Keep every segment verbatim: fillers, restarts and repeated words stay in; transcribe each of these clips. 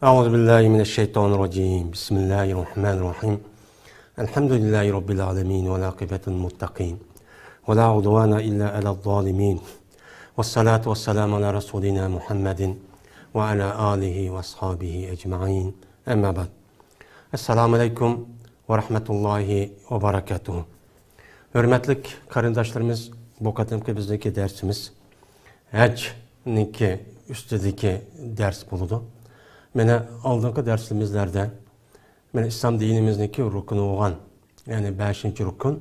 أعوذ بالله من الشيطان الرجيم. بسم الله الرحمن الرحيم. الحمد لله رب العالمين، والعاقبة للمتقين، ولا عدوان إلا على الظالمين، والصلاة والسلام على رسولنا محمد وعلى آله وأصحابه أجمعين. أما بعد. السلام عليكم ورحمة الله وبركاته. ھۆرمەتلىك قېرىنداشلىرىمىز، بۇ قېتىمقى بىزنىڭكى دەرسىمىز ھەجنىڭكى ئۈستىدىكى دەرس بولىدۇ. مانا ئالدىنقى دەرسىمىزلەردە مانا ئىسلام دىنىمىزنىڭكى رۇكنى بولغان، يەنى بەشىنچى رۇكۇن،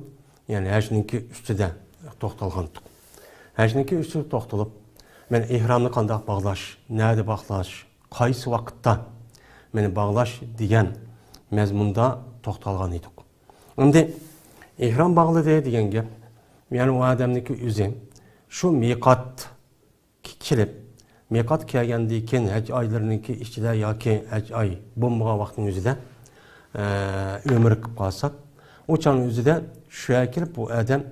يەنى ھەجنىڭكى ئۈستىدە توختالغانتۇق. ھەجنىڭكى ئۈستىدە توختىلىپ، مانا ئېھرامنى قانداق باغلاش، نەدە باغلاش، قايسى ۋاقىتتا مانا باغلاش دېگەن مەزمۇندا توختالغان ئىدۇق. ئەمدى ئېھرام باغلىدى دېگەن گەپ، يەنى ئۇ ئادەمنىڭكى ئۆزى شۇ مىقات كېلىپ، مىقات كەلگەندىن كېيىن ھەج ئايلىرىنىڭكى ئىچىدە ياكى ھەج ئاي بولمىغان ۋاقىتنىڭ ئۆزىدە، ئە، ئۆمرە قىلىپ قالسا، ئۇ چاغنىڭ ئۆزىدە شۇ يەرگە كېلىپ بۇ ئادەم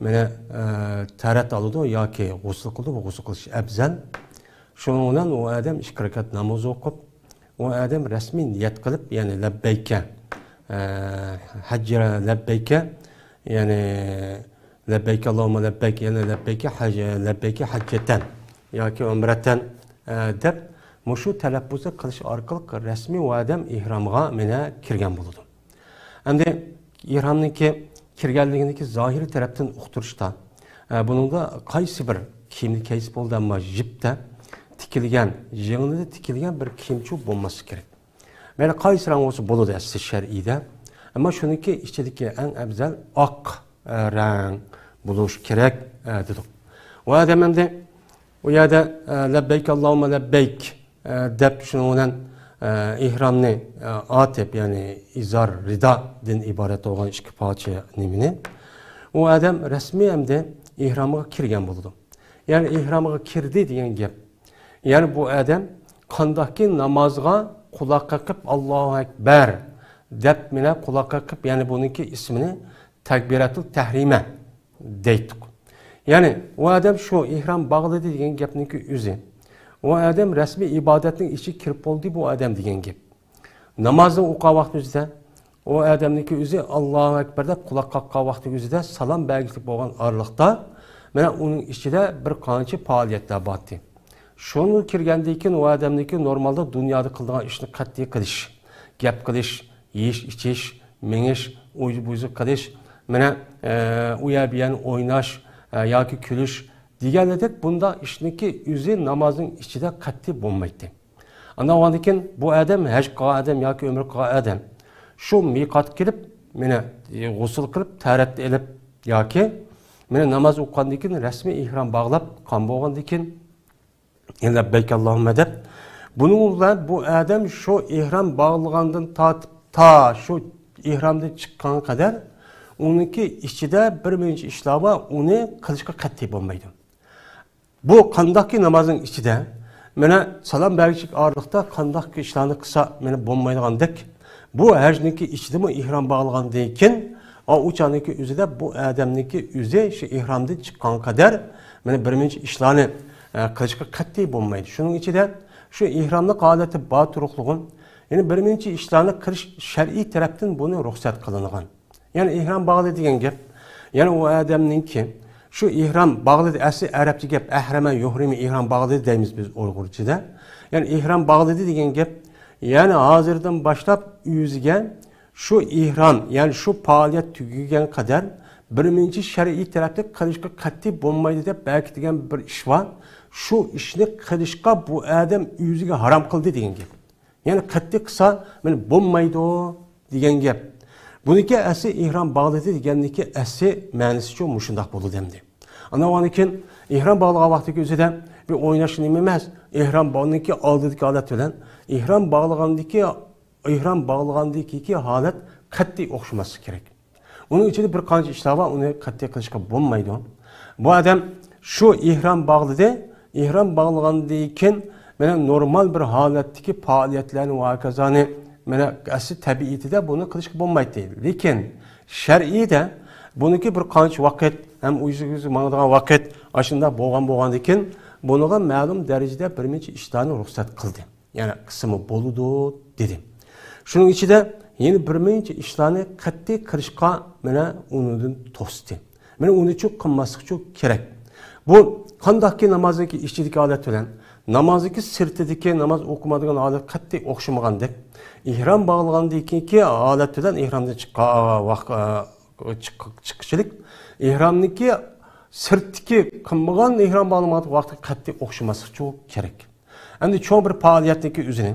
مانا، ئە، تەھارەت ئالىدۇ ياكى غۇسۇل قىلىدۇ، بۇ غۇسۇل قىلىش ئەپزەل. شۇنىڭ بىلەن ئۇ ئادەم ئىككى رەكەت ناماز ئوقۇپ، ئۇ ئادەم رەسمىي نىيەت قىلىپ، يەنى لەببەيكە، ئە، ھەججە لەببەيكە، يەنى لەببەيك ئاللاھۇممە لەببەيك، يەنى لەببەيك ھەج-، لەببەيك ھەججەتەن ياكى ئۆمرەتەن، ئە، دەپ مۇشۇ تەلەپپۇزنى قىلىش ئارقىلىق رەسمىي ئۇ ئادەم ئېھرامغا مانا كىرگەن بولىدۇ. ئەمدى ئېھرامنىڭكى كىرگەنلىكىنىڭكى زاھىرىي تەرەپتىن ئۇقتۇرۇشتا، ئە، بۇنىڭدا قايسى بىر كىيىمنى كىيسە بولىدۇ، ئەمما يىپتە تىكىلگەن، يىڭنىدا تىكىلگەن بىر كىيىمچۇ بولماسلىقى كېرەك. مەيلى قايسى رەڭ بولسا بولىدۇ ئەسلى شەرئىيدە. ئەمما شۇنىڭكى ئىچىدىكى ئەڭ ئەۋزەل ئاق، ئە، رەڭ بولۇش كېرەك، ئە، دېدۇق. ۋە ئادەم ئەمدى ئۇ يەردە، ئە، لەببەيك ئاللاھۇممە لەببەيك، ئە، دەپ شۇنىڭ بىلەن، ئە، ئېھرامنى، ئە، ئاتىپ، يەنى ئىزار رىدادىن ئىبارەت بولغان ئىككى پارچە نېمىنى، ئۇ ئادەم رەسمىي ئەمدى ئېھرامغا كىرگەن بولىدۇ. يەنى ئېھرامغا كىردى دېگەن گەپ. يەنى بۇ ئادەم قانداقكى نامازغا قۇلاق قېقىپ، «ئاللاھۇ ئەكبەر» دەپ، مانا قۇلاق قېقىپ، يەنى بۇنىڭكى ئىسمىنى تەكبىراتۇل تەھرىمە دەيتتۇق. يەنى ئۇ ئادەم شۇ ئېھرام باغلىدى دېگەن گەپنىڭكى ئۆزى، ئۇ ئادەم رەسمىي ئىبادەتنىڭ ئىچىگە كىرىپ بولدى بۇ ئادەم دېگەن گەپ. نامازنى ئوقۇغان ۋاقتى ئۆزىدە، ئۇ ئادەمنىڭكى ئۆزى «ئاللاھۇ ئەكبەر» دەپ قۇلاق قاققان ۋاقتى ئۆزىدە سالام بەرگۈچىلىك بولغان ئارىلىقتا، مانا ئۇنىڭ ئىچىدە بىر قانچە پائالىيەتلەر بارتى. شۇنى كىرگەندىن كېيىن ئۇ ئادەمنىڭكى نورمالدا دۇنيادا قىلىدىغان ئىشنى قەتئىي قىلىش، گەپ قىلىش، يېيىش، ئىچىش، مېڭىش، ئۇيزۇ-بۇيزۇ قىلىش، مانا، ئە، ئۇ يەر بۇ يەرنى ئويناش، ئە، ياكى كۈلۈش دېگەندەك بۇنداق ئىشنىڭكى ئۆزى نامازنىڭ ئىچىدە قەتئىي بولمايتتى. ئاندىن بولغاندىن كېيىن بۇ ئادەم، ھەج قىلغان ئادەم ياكى ئۆمرە قىلغان ئادەم شۇ مىقاتقا كېلىپ، مانا، غۇسۇل قىلىپ، تەھارەتنى ئېلىپ ياكى مانا ناماز ئوقۇغاندىن كېيىن رەسمىي ئېھرام باغلاپ قىلغان بولغاندىن كېيىن، لەببەيك ئاللاھۇممە دەپ، بۇنىڭ بىلەن بۇ ئادەم شۇ ئېھرام باغلىغاندىن تارتىپ تا شۇ ئېھرامدىن چىققانغا قەدەر ئۇنىڭكى ئىچىدە بىر مۇنچە ئىشلار بار، ئۇنى قىلىشقا قەتئىي بولمايدۇ. بۇ قانداقكى نامازنىڭ ئىچىدە، مانا سالام بەرگۈچىلىك ئارىلىقتا قانداقكى ئىشلارنى قىلسا، مانا بولمايدىغاندەك، بۇ ھەجنىڭكى ئىچىدىمۇ ئېھرام باغلىغاندىن كېيىن، ئا، ئۇ چاغنىڭكى ئۆزىدە بۇ ئادەمنىڭكى ئۆزى شۇ ئېھرامدىن چىققانغا قەدەر، مانا بىر مۇنچە ئىشلارنى، ئە، قىلىشقا قەتئىي بولمايدۇ. شۇنىڭ ئىچىدە شۇ ئېھراملىق ھالەتتە بار تۇرۇقلۇقۇم، يەنى بىر مۇنچە ئىشلارنى قىلىش شەرئىي تەرەپتىن بۇنى رۇخسەت قىلىنغان. يەنى ئېھرام باغلىدى دېگەن گەپ. يەنى ئۇ ئادەمنىڭكى شۇ ئېھرام باغلىدى، ئەسلى ئەرەبچە گەپ، ئەھرەمە يۇھرىمى، ئېھرام باغلىدى دەيمىز بىز ئۇيغۇرچىدا. يەنى ئېھرام باغلىدى دېگەن گەپ، يەنى ھازىردىن باشلاپ ئۆزىگە شۇ ئېھرام، يەنى شۇ پائالىيەت تۈگىگەن قەدەر بىر مۇنچە شەرئىي تەرەپتە قىلىشقا قەتئىي بولمايدۇ دەپ بەكىتىگەن بىر ئىش بار. شۇ ئىشنى قىلىشقا بۇ ئادەم ئۆزىگە ھارام قىلدى دېگەن گەپ. يەنى قەتئىي قىلسا، مانا بولمايدۇ دېگەن گەپ. بۇنىڭكى ئەسلى ئېھرام باغلىدى دېگەننىڭكى ئەسلى مەنىسىچۇ مۇشۇنداق بولىدۇ ئەمدى. ئاندىن كېيىن ئېھرام باغلىغان ۋاقتىدىكى ئۆزىدە بىر ئويناش نېمە ئەمەس. ئېھرام باغنىڭكى ئالدىدىكى ھالەت بىلەن ئېھرام باغلىغاندىكى، ئېھرام باغلىغاندىكى ھالەت قەتئىي ئوخشىماسلىقى كېرەك. ئۇنىڭ ئىچىدە بىر قانچە ئىشلار بار، ئۇنى قەتئىي قىلىشقا بولمايدۇ. بۇ ئادەم شۇ ئېھرام باغلىدى، ئېھرام باغلىغاندىن كېيىن مانا نورمال بىر ھالەتتىكى پائالىيەتلەرنى ۋە ھاكازانى مانا ئەسلى تەبىئىتىدە بۇنى قىلىشقا بولمايتتى. لېكىن شەرئىيدە بۇنىڭكى بىر قانچە ۋاقىت ھەم ئۇيزۇ-، ئۇيزۇ ماڭىدىغان ۋاقىت ئاشۇنداق بولغان، بولغاندىن كېيىن بۇنىڭغا مەلۇم دەرىجىدە بىر نەچچە ئىشلارنى رۇخسەت قىلدى. يەنى قىلسىمۇ بولىدۇ، دېدى. شۇنىڭ ئىچىدە يەنە بىر مۇنچە ئىشلارنى قەتئىي قىلىشقا مانا ئۇنىڭدىن توستى. مانا ئۇنىچۇ قىلماسلىقچۇ كېرەك. بۇ قانداقكى نامازنىڭكى ئىچىدىكى ھالەت بىلەن نامازنىڭكى سىرتىدىكى ناماز ئوقۇمايدىغان ھالەت قەتئىي ئوخشىمىغاندەك، ئېھرام باغلىغاندىن كېيىنكى ھالەت بىلەن ئېھرامدىن چىققان ۋاق-، چىق-، چىققۇچىلىك ئېھرامنىڭكى سىرتتىكى قىلمىغان ئېھرام باغلىمىغان ۋاقتى قەتئىي ئوخشىماسلىقچۇ كېرەك. ئەمدى چوڭ بىر پائالىيەتنىڭكى ئۆزىنى،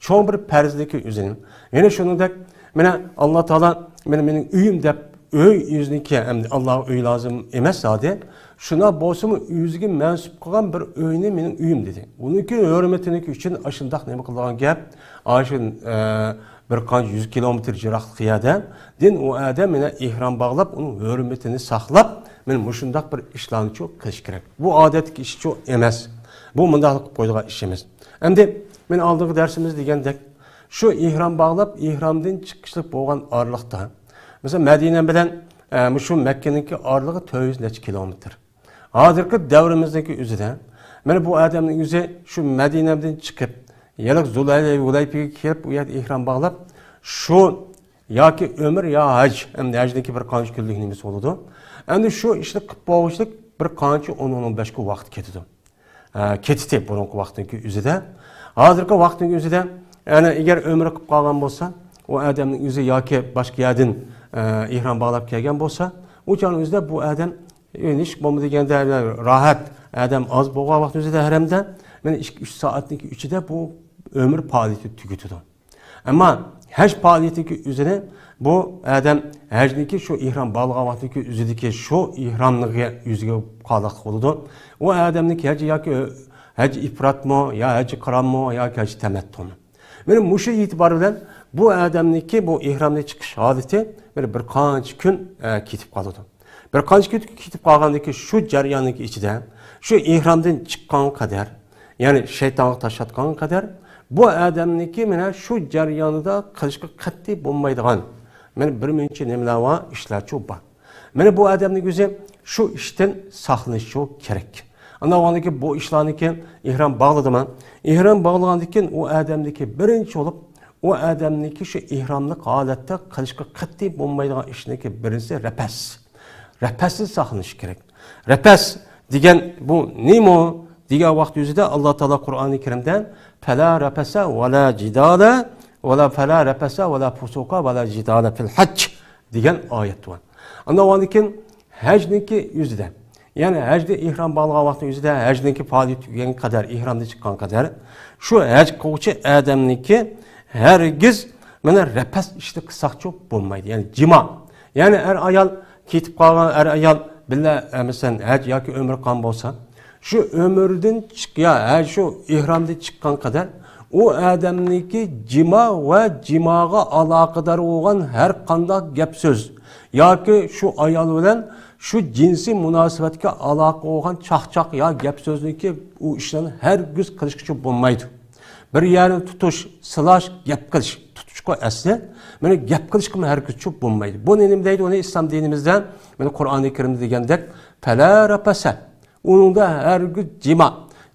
چوڭ بىر پەرزنىڭكى ئۆزىنى، يەنە شۇنىڭدەك، مانا، ئاللا تائالا، مانا، مېنىڭ ئۆيۈم دەپ، ئۆي ئۆزىنىڭكى، ئەمدى ئاللاغا ئۆي لازىم ئەمەس زادى. شۇنداق بولسىمۇ، ئۆزىگە مەنسۇپ قىلغان بىر ئۆينى مېنىڭ ئۆيۈم دېدى. ئۇنىڭكى ھۆرمىتىنىڭكى ئۈچۈن ئاشۇنداق نېمە قىلىدىغان گەپ؟ ئاشۇ، ئە، بىر قانچە يۈز كىلومېتىر يىراقلىق يەردە دىن ئۇ ئادەم مانا ئېھرام باغلاپ، ئۇنىڭ ھۆرمىتىنى ساقلاپ، مانا مۇشۇنداق بىر ئىشلارنىچۇ قىلىش كېرەك. بۇ ئادەتتىكى ئىشچۇ ئەمەس. بۇ مۇنداقلا قىلىپ قويىدىغان ئىش ئەمەس. ئەمدى مانا ئالدىنقى دەرسىمىز دېگەندەك، شۇ ئېھرام باغلاپ، ئېھرامدىن چىقىشلىق بولغان ئارىلىقتا، مەسىلەن، مەدىنە بىلەن، ئە، مۇشۇ مەككىنىڭكى ئارىلىقى تۆت يۈز نەچچە كىلومېتىر. ھازىرقى دەۋرىمىزدىكى ئۆزىدە، مانا بۇ ئادەمنىڭ ئۆزى شۇ مەدىنەدىن چىقىپ، يەنە زۇلھۇلەيپىگە كېلىپ، ئۇ يەردە ئېھرام باغلاپ، شۇ ياكى ئۆمرە يا ھەج، ئەمدى ھەجنىڭكى بىر قانچە كۈنلۈك نېمىسى بولىدۇ. ئەمدى شۇ ئىشنى قىلىپ بولغۇچىلىك بىر قانچە ئون، ئون بەش كۈن ۋاقىت كېتىدۇ. ئە، كېتىتى بۇرۇنقى ۋاقىتنىڭكى ئۆزىدە. ھازىرقى ۋاقىتنىڭ ئۆزىدە، يەنى ئەگەر ئۆمرە قىلىپ قالغان بولسا، ئۇ ئادەمنىڭ ئۆزى ياكى باشقا يەردىن، ئە، ئېھرام باغلاپ كەلگەن بولسا، ئۇ چاغنىڭ ئۆزىدە بۇ ئادەم، ئە، ھېچ بولمىدى دېگەندە، راھەت ئادەم ئاز بولغان ۋاقىت ئۆزىدە ھەرەمدە، مانا ئىككى، ئۈچ سائەتنىڭكى ئىچىدە بۇ ئۆمۈر پائالىيىتى تۈگىتىدۇ. ئەمما ھەج پائالىيىتىنىڭكى ئۆزىنى بۇ ئادەم ھەجنىڭكى شۇ ئېھرام باغلىغان ۋاقتىدىكى ئۆزىدىكى شۇ ئېھرامنىڭ ئۆزىگە قالاقلىق بولىدۇ. ئۇ ئادەمنىڭكى ھەج ياكى ھەج ئىپراتمۇ، يا ھەج قىرانمۇ، ياكى ھەج تەمەتتۇمۇ. مانا مۇشۇ ئېتىبار بىلەن بۇ ئادەمنىڭكى بۇ ئېھرامنى چىقىش ھالىتى مانا بىر قانچە كۈن، ئە، كېتىپ قالىدۇ. بىر قانچە كۈن كېتىپ قالغاندىن كېيىن شۇ جەرياننىڭكى ئىچىدە، شۇ ئېھرامدىن چىققان قەدەر، يەنى شەيتانغا تاش ئاتقان قەدەر، بۇ ئادەمنىڭكى مانا شۇ جەريانىدا قىلىشقا قەتئىي بولمايدىغان، مانا بىر مۇنچە نېمىلەر بار، ئىشلارچۇ بار. مانا بۇ ئادەمنىڭ ئۆزى شۇ ئىشتىن ساقلىنىشى كېرەك. ئاندىن ئاندىن كېيىن بۇ ئىشلارنىڭكى ئېھرام باغلىدىمەن. ئېھرام باغلىغاندىن كېيىن ئۇ ئادەمنىڭكى بىرىنچى بولۇپ، ئۇ ئادەمنىڭكى شۇ ئېھراملىق ھالەتتە قىلىشقا قەتئىي بولمايدىغان ئىشنىڭكى بىرىنچىسى رەپەس. رەپەستىن ساقلىنىش كېرەك. رەپەس دېگەن بۇ نېمە دېگەن ۋاقىت يۈزىدە ئاللا تائالا قۇرئانى كەرىمدە فەلا رەپەسە ۋەلا جىدالە ۋەلا فەلا رەپەسە ۋەلا فۇسۇقا ۋەلا جىدالە فىل ھەج دېگەن ئايەت بار. ئاندىن ئاندىن كېيىن ھەجنىڭكى يۈزىدە، يەنى ھەجدە ئېھرام باغلىغان ۋاقتى يۈزىدە ھەجنىڭكى پائالىيىتى تۈگىگەن قەدەر، ئېھرامدىن چىققان قەدەر شۇ ھەج قىلغۇچى ئادەمنىڭكى ھەرگىز مانا رەپەس ئىشنى قىلساقچۇ بولمايدۇ. يەنى جىما. يەنى ئەر ئايال كېتىپ قالغان ئەر ئايال بىللە، ئە، مەسىلەن، ھەج ياكى ئۆمرە قىلغان بولسا، شۇ ئۆمرىدىن چىق-، يا، ھە، شۇ ئېھرامدىن چىققان قەدەر ئۇ ئادەمنىڭكى جىما ۋە جىماغا ئالاقىدار بولغان ھەر قانداق گەپ سۆز ياكى شۇ ئايال بىلەن شۇ جىنسىي مۇناسىۋەتكە ئالاقە بولغان چاقچاق يا گەپ سۆزنىكى ئۇ ئىشلارنى ھەرگىز قىلىشقىچە بولمايدۇ. بىر يەرنى تۇتۇش، سىلاش، گەپ قىلىش، تۇتۇشقۇ ئەسلى. مانا گەپ قىلىشقىمۇ ھەرگىزچە بولمايدۇ. بۇ نېمە دەيدۇ؟ ئۇنى ئىسلام دىنىمىزدە، مانا قۇرئانى كەرىمدە دېگەندەك، فەلا رەپەسە. ئۇنىڭدا ھەرگىز جىما،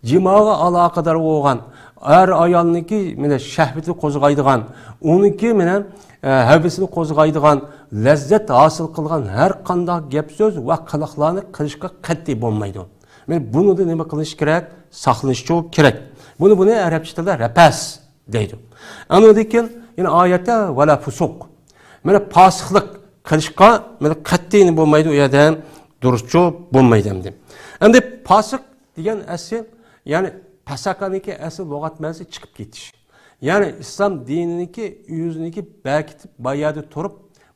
جىماغا ئالاقىدار بولغان، ئەر ئايالنىڭكى مانا شەھۋىتىنى قوزغايدىغان، ئۇنىڭكى مانا، ئە، ھەۋىسىنى قوزغايدىغان، لەززەت ھاسىل قىلغان ھەر قانداق گەپ سۆز ۋە قىلىقلارنى قىلىشقا قەتئىي بولمايدۇ. مانا بۇنىڭدىن نېمە قىلىش كېرەك؟ ساقلىنىشچۇ كېرەك. بۇنى، بۇنى ئەرەبچە تىلدا رەپەس دەيدۇ. ئاندىن كېيىن يەنە ئايەتتە ۋەلا فۇسۇق. مانا پاسىقلىق قىلىشقا مانا قەتئىي بولمايدۇ، ئۇ يەردە دۇرۇسچۇ بولمايدۇ ئەمدى. ئەمدى پاسىق دېگەن ئەسلى، يەنى پەسەقەنىڭكى ئەسلى لۇغەت مەنىسى چىقىپ كېتىش. يەنى ئىسلام دىنىنىڭكى ئۆزىنىڭكى بەكىتىپ بايەردە تۇرۇپ،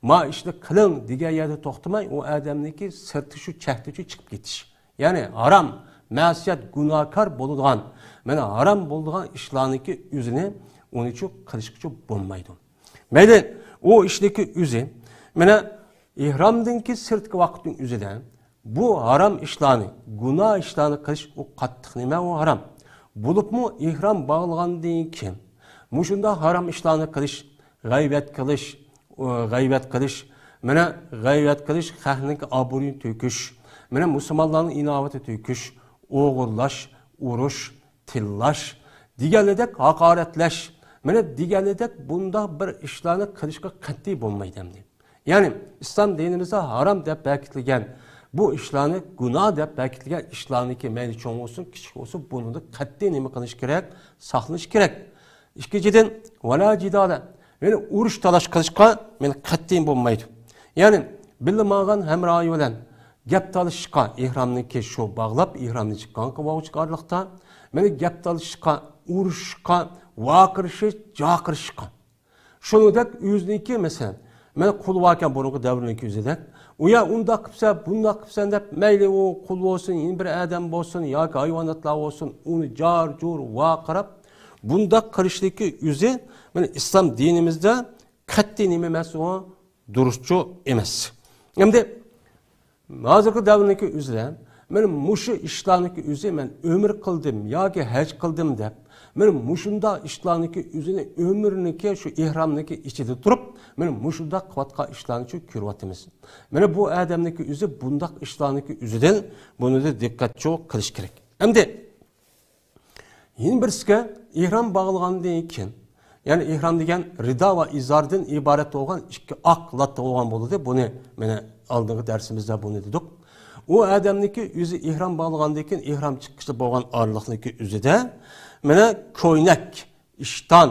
ما ئىشنى قىلىڭ دېگەن يەردە توختىماي، ئۇ ئادەمنىڭكى سىرتى شۇ چەكتىچۇ چىقىپ كېتىش. يەنى ھارام، مەسىيەت، گۇناھكار بولىدىغان، مانا ھارام بولىدىغان ئىشلارنىڭكى ئۆزىنى ئۇنىچۇ قىلىشقىچۇ بولمايدۇ. مەيلى، ئۇ ئىشنىڭكى ئۆزى، مانا ئېھرامدىنكى سىرتقى ۋاقىتنىڭ ئۆزىدە بۇ ھارام ئىشلارنى، گۇناھ ئىشلارنى قىلىش ئۇ قاتتىق نېمە، ئۇ ھارام. بولۇپمۇ ئېھرام باغلىغاندىن كېيىن مۇشۇنداق ھارام ئىشلارنى قىلىش، غەيۋەت قىلىش، ئۇ، غەيۋەت قىلىش، مانا غەيۋەت قىلىش، خەقنىڭ ئابرۇيىنى تۆكۈش، مانا مۇسۇلمانلارنىڭ ئىناۋىتىنى تۆكۈش، ئوغرىلاش، ئۇرۇش، تىللاش، دېگەنلىدەك ھاقارەتلەش، مانا دېگەنلىدەك بۇنداق بىر ئىشلارنى قىلىشقا قەتئىي بولمايدۇ ئەمدى. يەنى ئىسلام دىنىمىزدا ھارام دەپ بەكىتىلگەن بۇ ئىشلارنى، گۇناھ دەپ بەكىتىلگەن ئىشلارنىكى مەيلى چوڭ بولسۇن، كىچىك بولسۇن، بۇنىڭدىن قەتئىي نېمە قىلىش كېرەك؟ ساقلىنىش كېرەك. ئىككىنچىدىن، ۋەلا جىدالە، يەنى ئۇرۇش تالاش قىلىشقا مانا قەتئىي بولمايدۇ. يەنى بىللە ماڭغان ھەمراھى بىلەن گەپ تالىشىشقا، ئېھرامنىڭكى شۇ باغلاپ، ئېھرامنى چىققان قىلىۋالغۇچى ئارىلىقتا، مانا گەپ تالىشىشقا، ئۇرۇشۇشقا، ۋارقىرىشىش، جارقىرىشىشقا. شۇنىڭدەك ئۆزىنىڭكى، مەسىلەن، مانا قۇل باركەن بۇرۇنقى دەۋرنىڭكى ئۆزىدەك، ئۇ يا ئۇنداق قىپسەن، بۇنداق قىپسەن دەپ، مەيلى ئۇ قۇل بولسۇن، يەنە بىر ئادەم بولسۇن ياكى ھايۋاناتلار بولسۇن، ئۇنى جار-جۇر ۋارقىراپ، بۇنداق قىلىشلىكى ئۆزى، مانا ئىسلام دىنىمىزدا قەتئىي نېمە ئەمەس ئۇ، دۇرۇسچۇ ئەمەس. ئەمدى ھازىرقى دەۋرنىڭكى ئۆزىدە، مانا مۇشۇ ئىشلارنىڭكى ئۆزى مەن ئۆمرە قىلدىم ياكى ھەج قىلدىم دەپ، مانا مۇشۇنداق ئىشلارنىڭكى ئۆزىنى ئۆمرىنىڭكى شۇ ئېھرامنىڭكى ئىچىدە تۇرۇپ، مانا مۇشۇنداق قىلىۋاتقان ئىشلارنى شۇ كۆرۈۋاتىمىز. مانا بۇ ئادەمنىڭكى ئۆزى بۇنداق ئىشلارنىڭكى ئۆزىدىن بۇنى دىققەتچۇ قىلىش كېرەك. ئەمدى يەنە بىرسىگە، ئېھرام باغلىغاندىن كېيىن، يەنى ئېھرام دېگەن رىدا ۋە ئىزاردىن ئىبارەت بولغان ئىككى ئاق لاتا بولغان بولىدۇ. بۇنى مانا ئالدىنقى دەرسىمىزدە بۇنى دېدۇق. ئۇ ئادەمنىڭكى ئۆزى ئېھرام باغلىغاندىن كېيىن، ئېھرام چىققۇچە بولغان ئارىلىقنىڭكى ئۆزىدە مانا كۆينەك، ئىشتان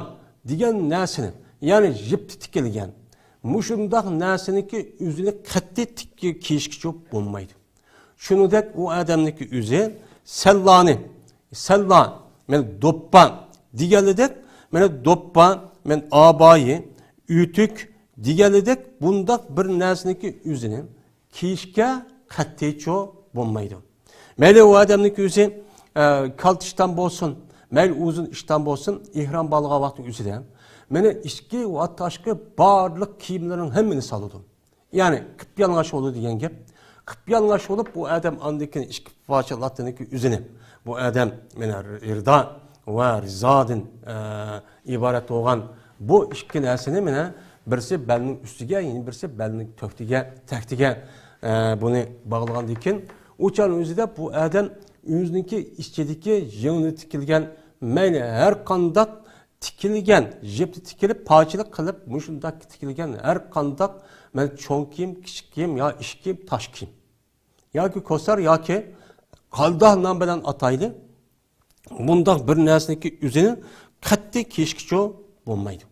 دېگەن نەرسىنى، يەنى يىپتا تىكىلگەن مۇشۇنداق نەرسىنىڭكى ئۆزىنى قەتئىي تىك-، كىيىشكىچۇ بولمايدۇ. شۇنىڭدەك ئۇ ئادەمنىڭكى ئۆزى سەللانى، سەللا، مانا دوپپا دېگەنلىدەك، مانا دوپپا، مانا ئابايە، ئۆتۈك دېگەنلىدەك بۇنداق بىر نەرسىنىڭكى ئۆزىنى كىيىشكە قەتئىيچۇ بولمايدۇ. مەيلى ئۇ ئادەمنىڭكى ئۆزى، ئە، كالتا ئىشتان بولسۇن، مەيلى ئۇزۇن ئىشتان بولسۇن، ئېھرام باغلىغان ۋاقتىنىڭ ئۆزىدە مانا ئىچكى ۋە تاشقى بارلىق كىيىملىرىنىڭ ھەممىنى سالىدۇ. يەنى قىپيالىڭاچ بولىدۇ دېگەن گەپ. قىپيالىڭاچ بولۇپ، بۇ ئادەم ئاندىن كېيىن ئىككى پارچە لاتىنىڭكى ئۆزىنى، بۇ ئادەم مانا رىدا ۋە رىزادىن، ئە، ئىبارەت بولغان بۇ ئىككى نەرسىنى مانا بىرسى بەلنىڭ ئۈستىگە، يەنە بىرسى بەلنىڭ تۆكتىگە، تەكتىگە، ئە، بۇنى باغلىغاندىن كېيىن، ئۇ چاغنىڭ ئۆزىدە بۇ ئادەم ئۆزىنىڭكى ئىچىدىكى يېڭىدىن تىكىلگەن مەيلى ھەر قانداق تىكىلگەن، يىپتا تىكىلىپ، پارچىلىق قىلىپ، مۇشۇنداق تىكىلگەن ھەر قانداق، مەن چوڭ كىيىم، كىچىك كىيىم يا ئىش كىيىم، تاش كىيىم ياكى كوسار ياكى قانداق نام بىلەن ئاتايلى، بۇنداق بىر نەرسىنىڭكى ئۆزىنى قەتئىي كىيىشكىچۇ بولمايدۇ.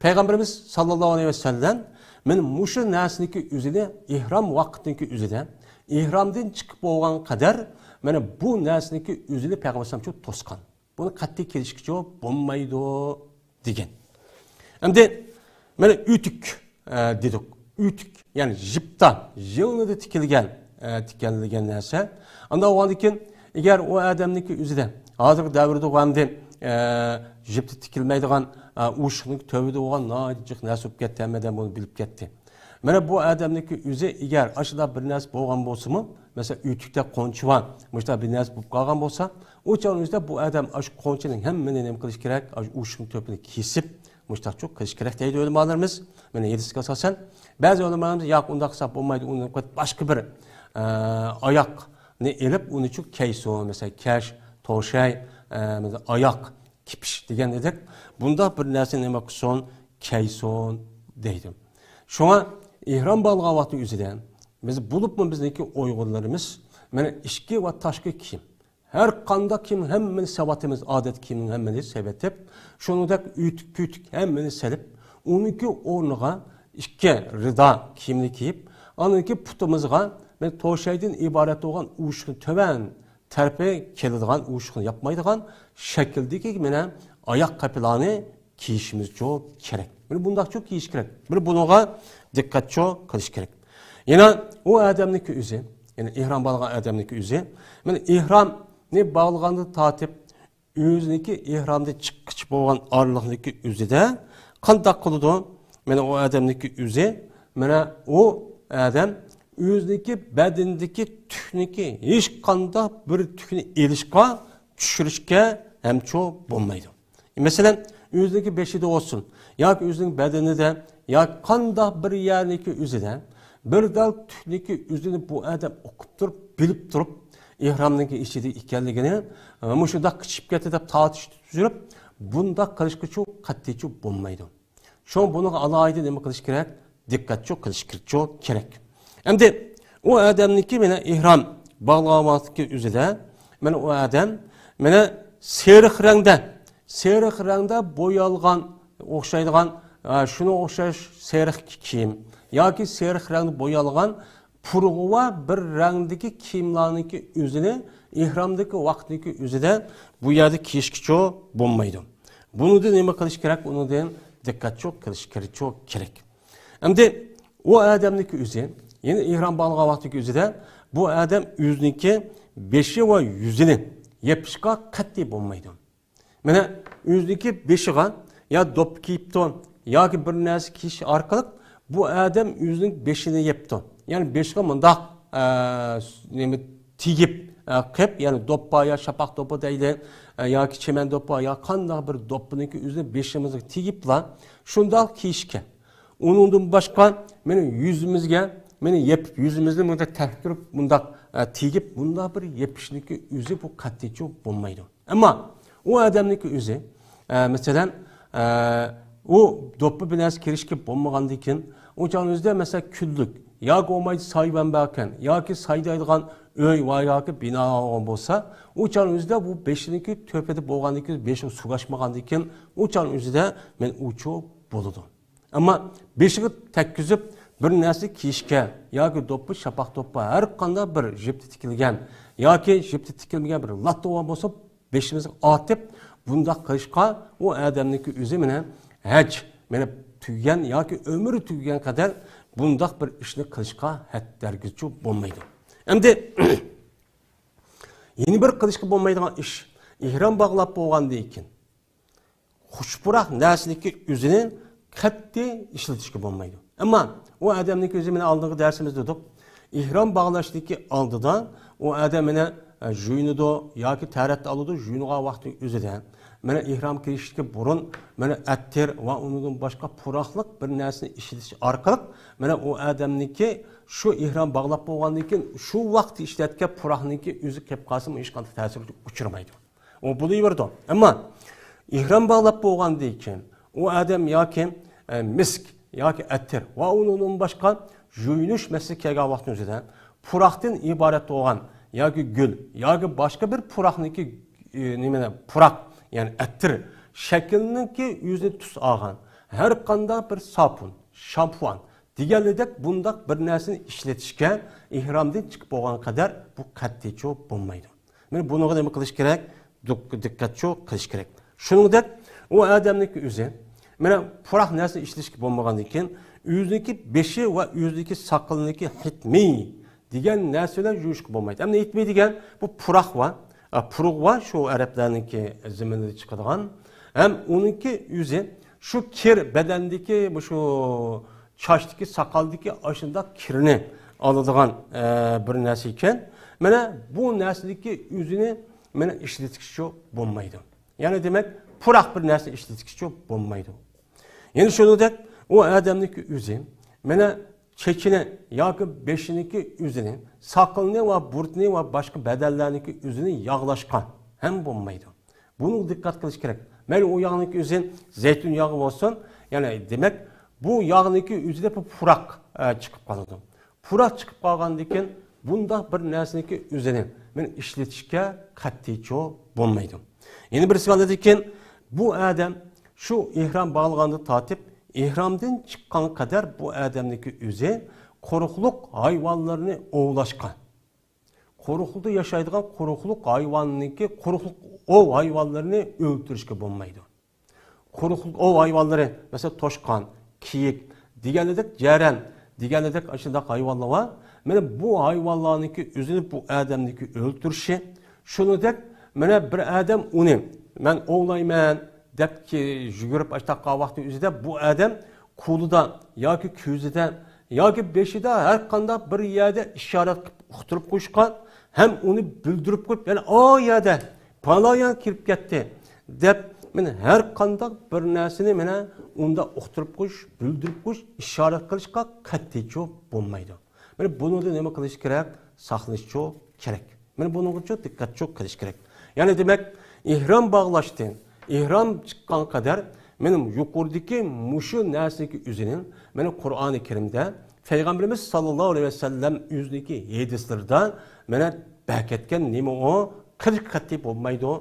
پەيغەمبىرىمىز ساللاللاھۇ ئەلەيھى ۋەسەللەم مانا مۇشۇ نەرسىنىڭكى ئۆزىنى ئېھرام ۋاقتىنىڭكى ئۆزىدە، ئېھرامدىن چىقىپ بولغان قەدەر مانا بۇ نەرسىنىڭكى ئۆزىنى پەيغەمبەر ئەلەيھىسسالام شۇ توسقان. بۇنى قەتئىي كىيىشكىچۇ بولمايدۇ دېگەن. ئەمدى مانا ئۆتۈك، ئە، دېدۇق. ئۆتۈك، يەنى يىپتا، يىڭنىدا تىكىلگەن، ئە، تىكىلگەن نەرسە. ئاندىن ئۇنىڭدىن كېيىن، ئەگەر ئۇ ئادەمنىڭكى ئۆزىدە، ھازىرقى دەۋردە ئەمدى، ئە، يىپتا تىكىلمەيدىغان، ئە، ئۇششۇقنىڭ تۆۋىدە بولغان ناھايىتى جىق نەرسە بولۇپ كەتتى، ھەممە ئادەم بۇنى بىلىپ كەتتى. مانا بۇ ئادەمنىڭكى ئۆزى ئەگەر ئاشۇنداق بىر نەرسە بولغان بولسىمۇ، مەسىلەن، ئۆتۈكتە قونچا بار، مۇشۇنداق بىر نەرسە بولۇپ قالغان بولسا، ئۇ چاغنىڭ ئۆزىدە بۇ ئادەم ئاشۇ قونچىنىڭ ھەممىنى نېمە قىلىش كېرەك؟ ئاشۇ ئۇششۇقنىڭ تۆپىنى كېسىپ، مۇشتاقچۇ قىلىش كېرەك دەيدۇ ئۆلىمالىرىمىز. مانا ھەدىسكە ئاساسەن، بەزى ئۆلىمالىرىمىز ياق، ئۇنداق قىلساق بولمايدۇ، ئۇنى باشقا بىر، ئە، ئاياغنى ئېلىپ، ئۇنىچۇ كەيسۇن، مەسىلەن، كەش، توشاي، ئە، ئاياغ كېپىش دېگەن ئىدۇق. بۇنداق بىر نەرسىنى نېمە قىلسۇن؟ كەيسۇن دەيدۇ. شۇڭا ئېھرام باغلىغان ۋاقتى ئۆزىدە بىز، بولۇپمۇ بىزنىڭكى ئۇيغۇرلىرىمىز، مانا ئىچكى ۋە تاشقى كىيىم، ھەر قانداق كىيىم ھەممىنى سېۋەتىمىز، ئادەتتىكى كىيىمنىڭ ھەممىنى سېۋەتىپ، شۇنىڭدەك ئۆتۈك-پۆتۈك ھەممىنى سېلىپ، ئۇنىڭكى ئورنىغا ئىككى رىدا كىيىمنى كىيىپ، ئاندىن كېيىن پۇتىمىزغا مانا توشايدىن ئىبارەت بولغان ئۇششۇقنىڭ تۆۋەن تەرىپى كېلىدىغان، ئۇششۇقنى ياپمايدىغان شەكىلدىكى مانا ئاياق قېپىلارنى كىيىشىمىزچۇ كېرەك. مانا بۇنداقچۇ كىيىش كېرەك. مانا بۇنىڭغا دىققەتچۇ قىلىش كېرەك. يەنە ئۇ ئادەمنىڭكى ئۆزى، يەنى ئېھرام باغلىغان ئادەمنىڭكى ئۆزى، مانا ئېھرامنى باغلىغاندىن تارتىپ ئۆزىنىڭكى ئېھرامدىن چىققىچە بولغان ئارىلىقنىڭكى ئۆزىدە قانداق قىلىدۇ؟ مانا ئۇ ئادەمنىڭكى ئۆزى، مانا ئۇ ئادەم ئۆزىنىڭكى بەدىنىدىكى تۈكنىكى ھېچقانداق بىر تۈكنى ئېلىشقا، چۈشۈرۈشكە ھەمچۇ بولمايدۇ. مەسىلەن، ئۆزىنىڭكى بېشىدا بولسۇن ياكى ئۆزىنىڭ بەدىنىدە ياكى قانداق بىر يەرنىڭكى ئۆزىدە بىر دال تۈكنىكى ئۆزىنى بۇ ئادەم ئۇقۇپ تۇرۇپ، بىلىپ تۇرۇپ، ئېھرامنىڭكى ئىچىدە ئىكەنلىكىنى، ئە، مۇشۇنداق قىچىشىپ كەتتى دەپ تارتىشتۇرۇپ، بۇنداق قىلىشقىچۇ قەتئىيچۇ بولمايدۇ. شۇڭا بۇنىڭغا ئالاھىدە نېمە قىلىش كېرەك؟ دىققەتچۇ قىلىش كېرەكچۇ كېرەك. ئەمدى ئۇ ئادەمنىڭكى مانا ئېھرام باغلىغان ۋاقتىدىكى ئۆزىدە، مانا ئۇ ئادەم مانا سېرىق رەڭدە، سېرىق رەڭدە بويالغان ئوخشايدىغان، ئە، شۇنىڭغا ئوخشاش سېرىق كىيىم ياكى سېرىق رەڭدە بويالغان پۇرىقى بار بىر رەڭدىكى كىيىملارنىڭكى ئۆزىنى ئېھرامدىكى ۋاقىتنىڭكى ئۆزىدە بۇ يەردە كىيىشكىچۇ بولمايدۇ. بۇنىڭدىن نېمە قىلىش كېرەك؟ ئۇنىڭدىن دىققەتچۇ قىلىش كېرەكچۇ كېرەك. ئەمدى ئۇ ئادەمنىڭكى ئۆزى، يەنى ئېھرام باغلىغان ۋاقتىدىكى ئۆزىدە بۇ ئادەم ئۆزىنىڭكى بېشى ۋە يۈزىنى يېپىشقا قەتئىي بولمايدۇ. مانا ئۆزىنىڭكى بېشىغا يا دوپپا كىيىپتۇ ياكى بىر نەرسە كىيىش ئارقىلىق بۇ ئادەم ئۆزىنىڭ بېشىنى يەپتۇ. يەنى بېشىغا مۇنداق، ئە، نېمە تېگىپ، ئە، قىپ، يەنى دوپپا يا شاپاق دوپپا دەيلى، ئە، ياكى چىمەن دوپپا يا قانداق بىر دوپپىنىڭكى ئۆزىنى بېشىمىزغا تېگىپلا شۇنداق كىيىشكە. ئۇنىڭدىن باشقا مانا يۈزىمىزگە، مانا يېپىپ يۈزىمىزنى مۇنداق تەكتۈرۈپ، مۇنداق، ئە، تېگىپ، مۇنداق بىر يېپىشنىڭكى ئۆزى بۇ قەتئىيچۇ بولمايدۇ. ئەمما ئۇ ئادەمنىڭكى ئۆزى، ئە، مەسىلەن، ئە، ئۇ دوپپا بىر نەرسە كىرىشكە بولمىغاندىن كېيىن، ئۇ چاغنىڭ ئۆزىدە، مەسىلەن، كۈنلۈك ياكى بولمايدۇ سايۋەن باركەن ياكى سايدايدىغان ئۆي ۋە ياكى بىنا بولسا، ئۇ چاغنىڭ ئۆزىدە بۇ بېشىنىڭكى تۆپىدە بولغاندىن كېيىن، بېشىغا سۇ قاچمىغاندىن كېيىن، ئۇ چاغنىڭ ئۆزىدە مانا ئۇچۇ بولىدۇ. ئەمما بېشىغا تەگكۈزۈپ بىر نەرسە كىيىشكە ياكى دوپپا، شاپاق دوپپا، ھەر قانداق بىر يىپتا تىكىلگەن ياكى يىپتا تىكىلمىگەن بىر لاتا بولسا، بېشىمىزغا ئاتىپ، بۇنداق قىلىشقا ئۇ ئادەمنىڭكى ئۆزى مانا ھەج، مانا تۈگىگەن ياكى ئۆمرى تۈگىگەن قەدەر بۇنداق بىر ئىشنى قىلىشقا ھەددە ھەرگىزچۇ بولمايدۇ. ئەمدى يەنە بىر قىلىشقا بولمايدىغان ئىش، ئېھرام باغلاپ بولغاندىن كېيىن، خۇش پۇراق نەرسىنىڭكى ئۆزىنى قەتئىي ئىشلىتىشكە بولمايدۇ. ئەمما ئۇ ئادەمنىڭكى ئۆزى، مانا ئالدىنقى دەرسىمىزدە دېدۇق، ئېھرام باغلاشتىكى ئالدىدا ئۇ ئادەم مانا، ئە، جۇيۇنىدۇ ياكى تەھارەت ئالىدۇ، جۇيۇنغان ۋاقتى ئۆزىدە. مانا ئېھرام كىيىشتىكى بۇرۇن مانا ئەتىر ۋە ئۇنىڭدىن باشقا پۇراقلىق بىر نەرسىنى ئىشلىتىش ئارقىلىق مانا ئۇ ئادەمنىڭكى شۇ ئېھرام باغلاپ بولغاندىن كېيىن شۇ ۋاقىت ئىشلەتكەن پۇراقنىڭكى ئۆزى قېلىپ قالسىمۇ ھېچقانداق تەسىرگە ئۇچرىمايدۇ. ئۇ بولۇۋېرىدۇ. ئەمما ئېھرام باغلاپ بولغاندىن كېيىن ئۇ ئادەم ياكى، ئە، مىسك ياكى ئەتىر ۋە ئۇنىڭدىن باشقا يۇيۇنۇش مەسىلىسى كەلگەن ۋاقىتنىڭ ئۆزىدە پۇراقتىن ئىبارەت بولغان ياكى گۈل ياكى باشقا بىر پۇراقنىڭكى، ئە، نېمە، پۇراق، يەنى ئەتىر شەكلىنىڭكى ئۆزىنى تۈس ئالغان ھەر قانداق بىر ساپۇن، شامپۇان دېگەنلىدەك بۇنداق بىر نەرسىنى ئىشلىتىشكە ئېھرامدىن چىقىپ بولغان قەدەر بۇ قەتئىيچۇ بولمايدۇ. مانا بۇنىڭغا نېمە قىلىش كېرەك؟ دىق-، دىققەتچۇ قىلىش كېرەك. شۇنىڭدەك ئۇ ئادەمنىڭكى ئۆزى، مانا پۇراق نەرسە ئىشلىتىشكە بولمىغاندىن كېيىن، ئۆزىنىڭكى بېشى ۋە ئۆزىنىڭكى ساقىلىنىڭكى ھىتمى دېگەن نەرسە بىلەن يۇيۇشقا بولمايدۇ. ئەمدى ھىتمى دېگەن بۇ پۇراق ۋە، ئە، پۇرۇق ۋە شۇ ئەرەبلەرنىڭكى زېمىنىدا چىقىدىغان، ھەم ئۇنىڭكى ئۆزى شۇ كىر بەدەندىكى، بۇ شۇ چاچتىكى، ساقالدىكى ئاشۇنداق كىرنى ئالىدىغان، ئە، بىر نەرسە ئىكەن. مانا بۇ نەرسىدىكى ئۆزىنى مانا ئىشلىتىشكىچۇ بولمايدۇ. يەنى دېمەك، پۇراق بىر نەرسە ئىشلىتىشكىچۇ بولمايدۇ. يەنە شۇنىڭدەك ئۇ ئادەمنىڭكى ئۆزى مانا چېچىنى ياكى بېشىنىڭكى ئۆزىنى، ساقىلىنى ۋە بۇرۇتىنى ۋە باشقا بەدەنلەرنىڭكى ئۆزىنى ياغلاشقا ھەم بولمايدۇ. بۇنىڭغا دىققەت قىلىش كېرەك. مەيلى ئۇ ياغنىڭكى ئۆزى زەيتۇن ياغى بولسۇن، يەنى دېمەك، بۇ ياغنىڭكى ئۆزىدە بىر پۇراق، ئە، چىقىپ قالىدۇ. پۇراق چىقىپ قالغاندىن كېيىن بۇنداق بىر نەرسىنىڭكى ئۆزىنى مانا ئىشلىتىشكە قەتئىيچۇ بولمايدۇ. يەنە بىرسى بار ئىكەن، بۇ ئادەم شۇ ئېھرام باغلىغاندىن تارتىپ ئېھرامدىن چىققان قەدەر بۇ ئادەمنىڭكى ئۆزى قۇرۇقلۇق ھايۋانلىرىنى ئوۋلاشقا، قۇرۇقلۇقتا ياشايدىغان قۇرۇقلۇق ھايۋاننىڭكى، قۇرۇقلۇق ئوۋ ھايۋانلىرىنى ئۆلتۈرۈشكە بولمايدۇ. قۇرۇقلۇق ئوۋ ھايۋانلىرى، مەسىلەن، توشقان، كېيىك دېگەنلىدەك، جەرەن دېگەنلىدەك ئاشۇنداق ھايۋانلار بار. مانا بۇ ھايۋانلارنىڭكى ئۆزىنى بۇ ئادەمنىڭكى ئۆلتۈرۈشى، شۇنىڭدەك مانا بىر ئادەم ئۇنى مەن ئوۋلايمەن دەپ كى-، يۈگۈرۈپ ئاشتاققان ۋاقتى ئۆزىدە بۇ ئادەم قولىدا ياكى كۆزىدە ياكى بېشىدا ھەر قانداق بىر يەردە ئىشارەت قىلىپ ئۇقتۇرۇپ قويۇشقا ھەم ئۇنى بىلدۈرۈپ قويۇپ، يەنى ئا يەردە پالان يەرگە كىرىپ كەتتى دەپ، مانا ھەر قانداق بىر نەرسىنى مانا ئۇنداق ئۇقتۇرۇپ قويۇش، بىلدۈرۈپ قويۇش، ئىشارەت قىلىشقا قەتئىيچۇ بولمايدۇ. مانا بۇنىڭدىن نېمە قىلىش كېرەك؟ ساقلىنىشچۇ كېرەك. مانا بۇنىڭغىچۇ دىققەتچۇ قىلىش كېرەك. يەنى دېمەك، ئېھرام باغلاشتىن، ئېھرام چىققان قەدەر مانا يۇقىرىدىكى مۇشۇ نەرسىنىڭكى ئۆزىنى، مانا قۇرئانى كەرىمدە پەيغەمبىرىمىز ساللاللاھۇ ئەلەيھى ۋەسەللەم ئۆزىنىڭكى ھەدىسلىرىدە مانا بەكەتكەن نېمە ئۇ؟ قىرىق قېتى بولمايدۇ،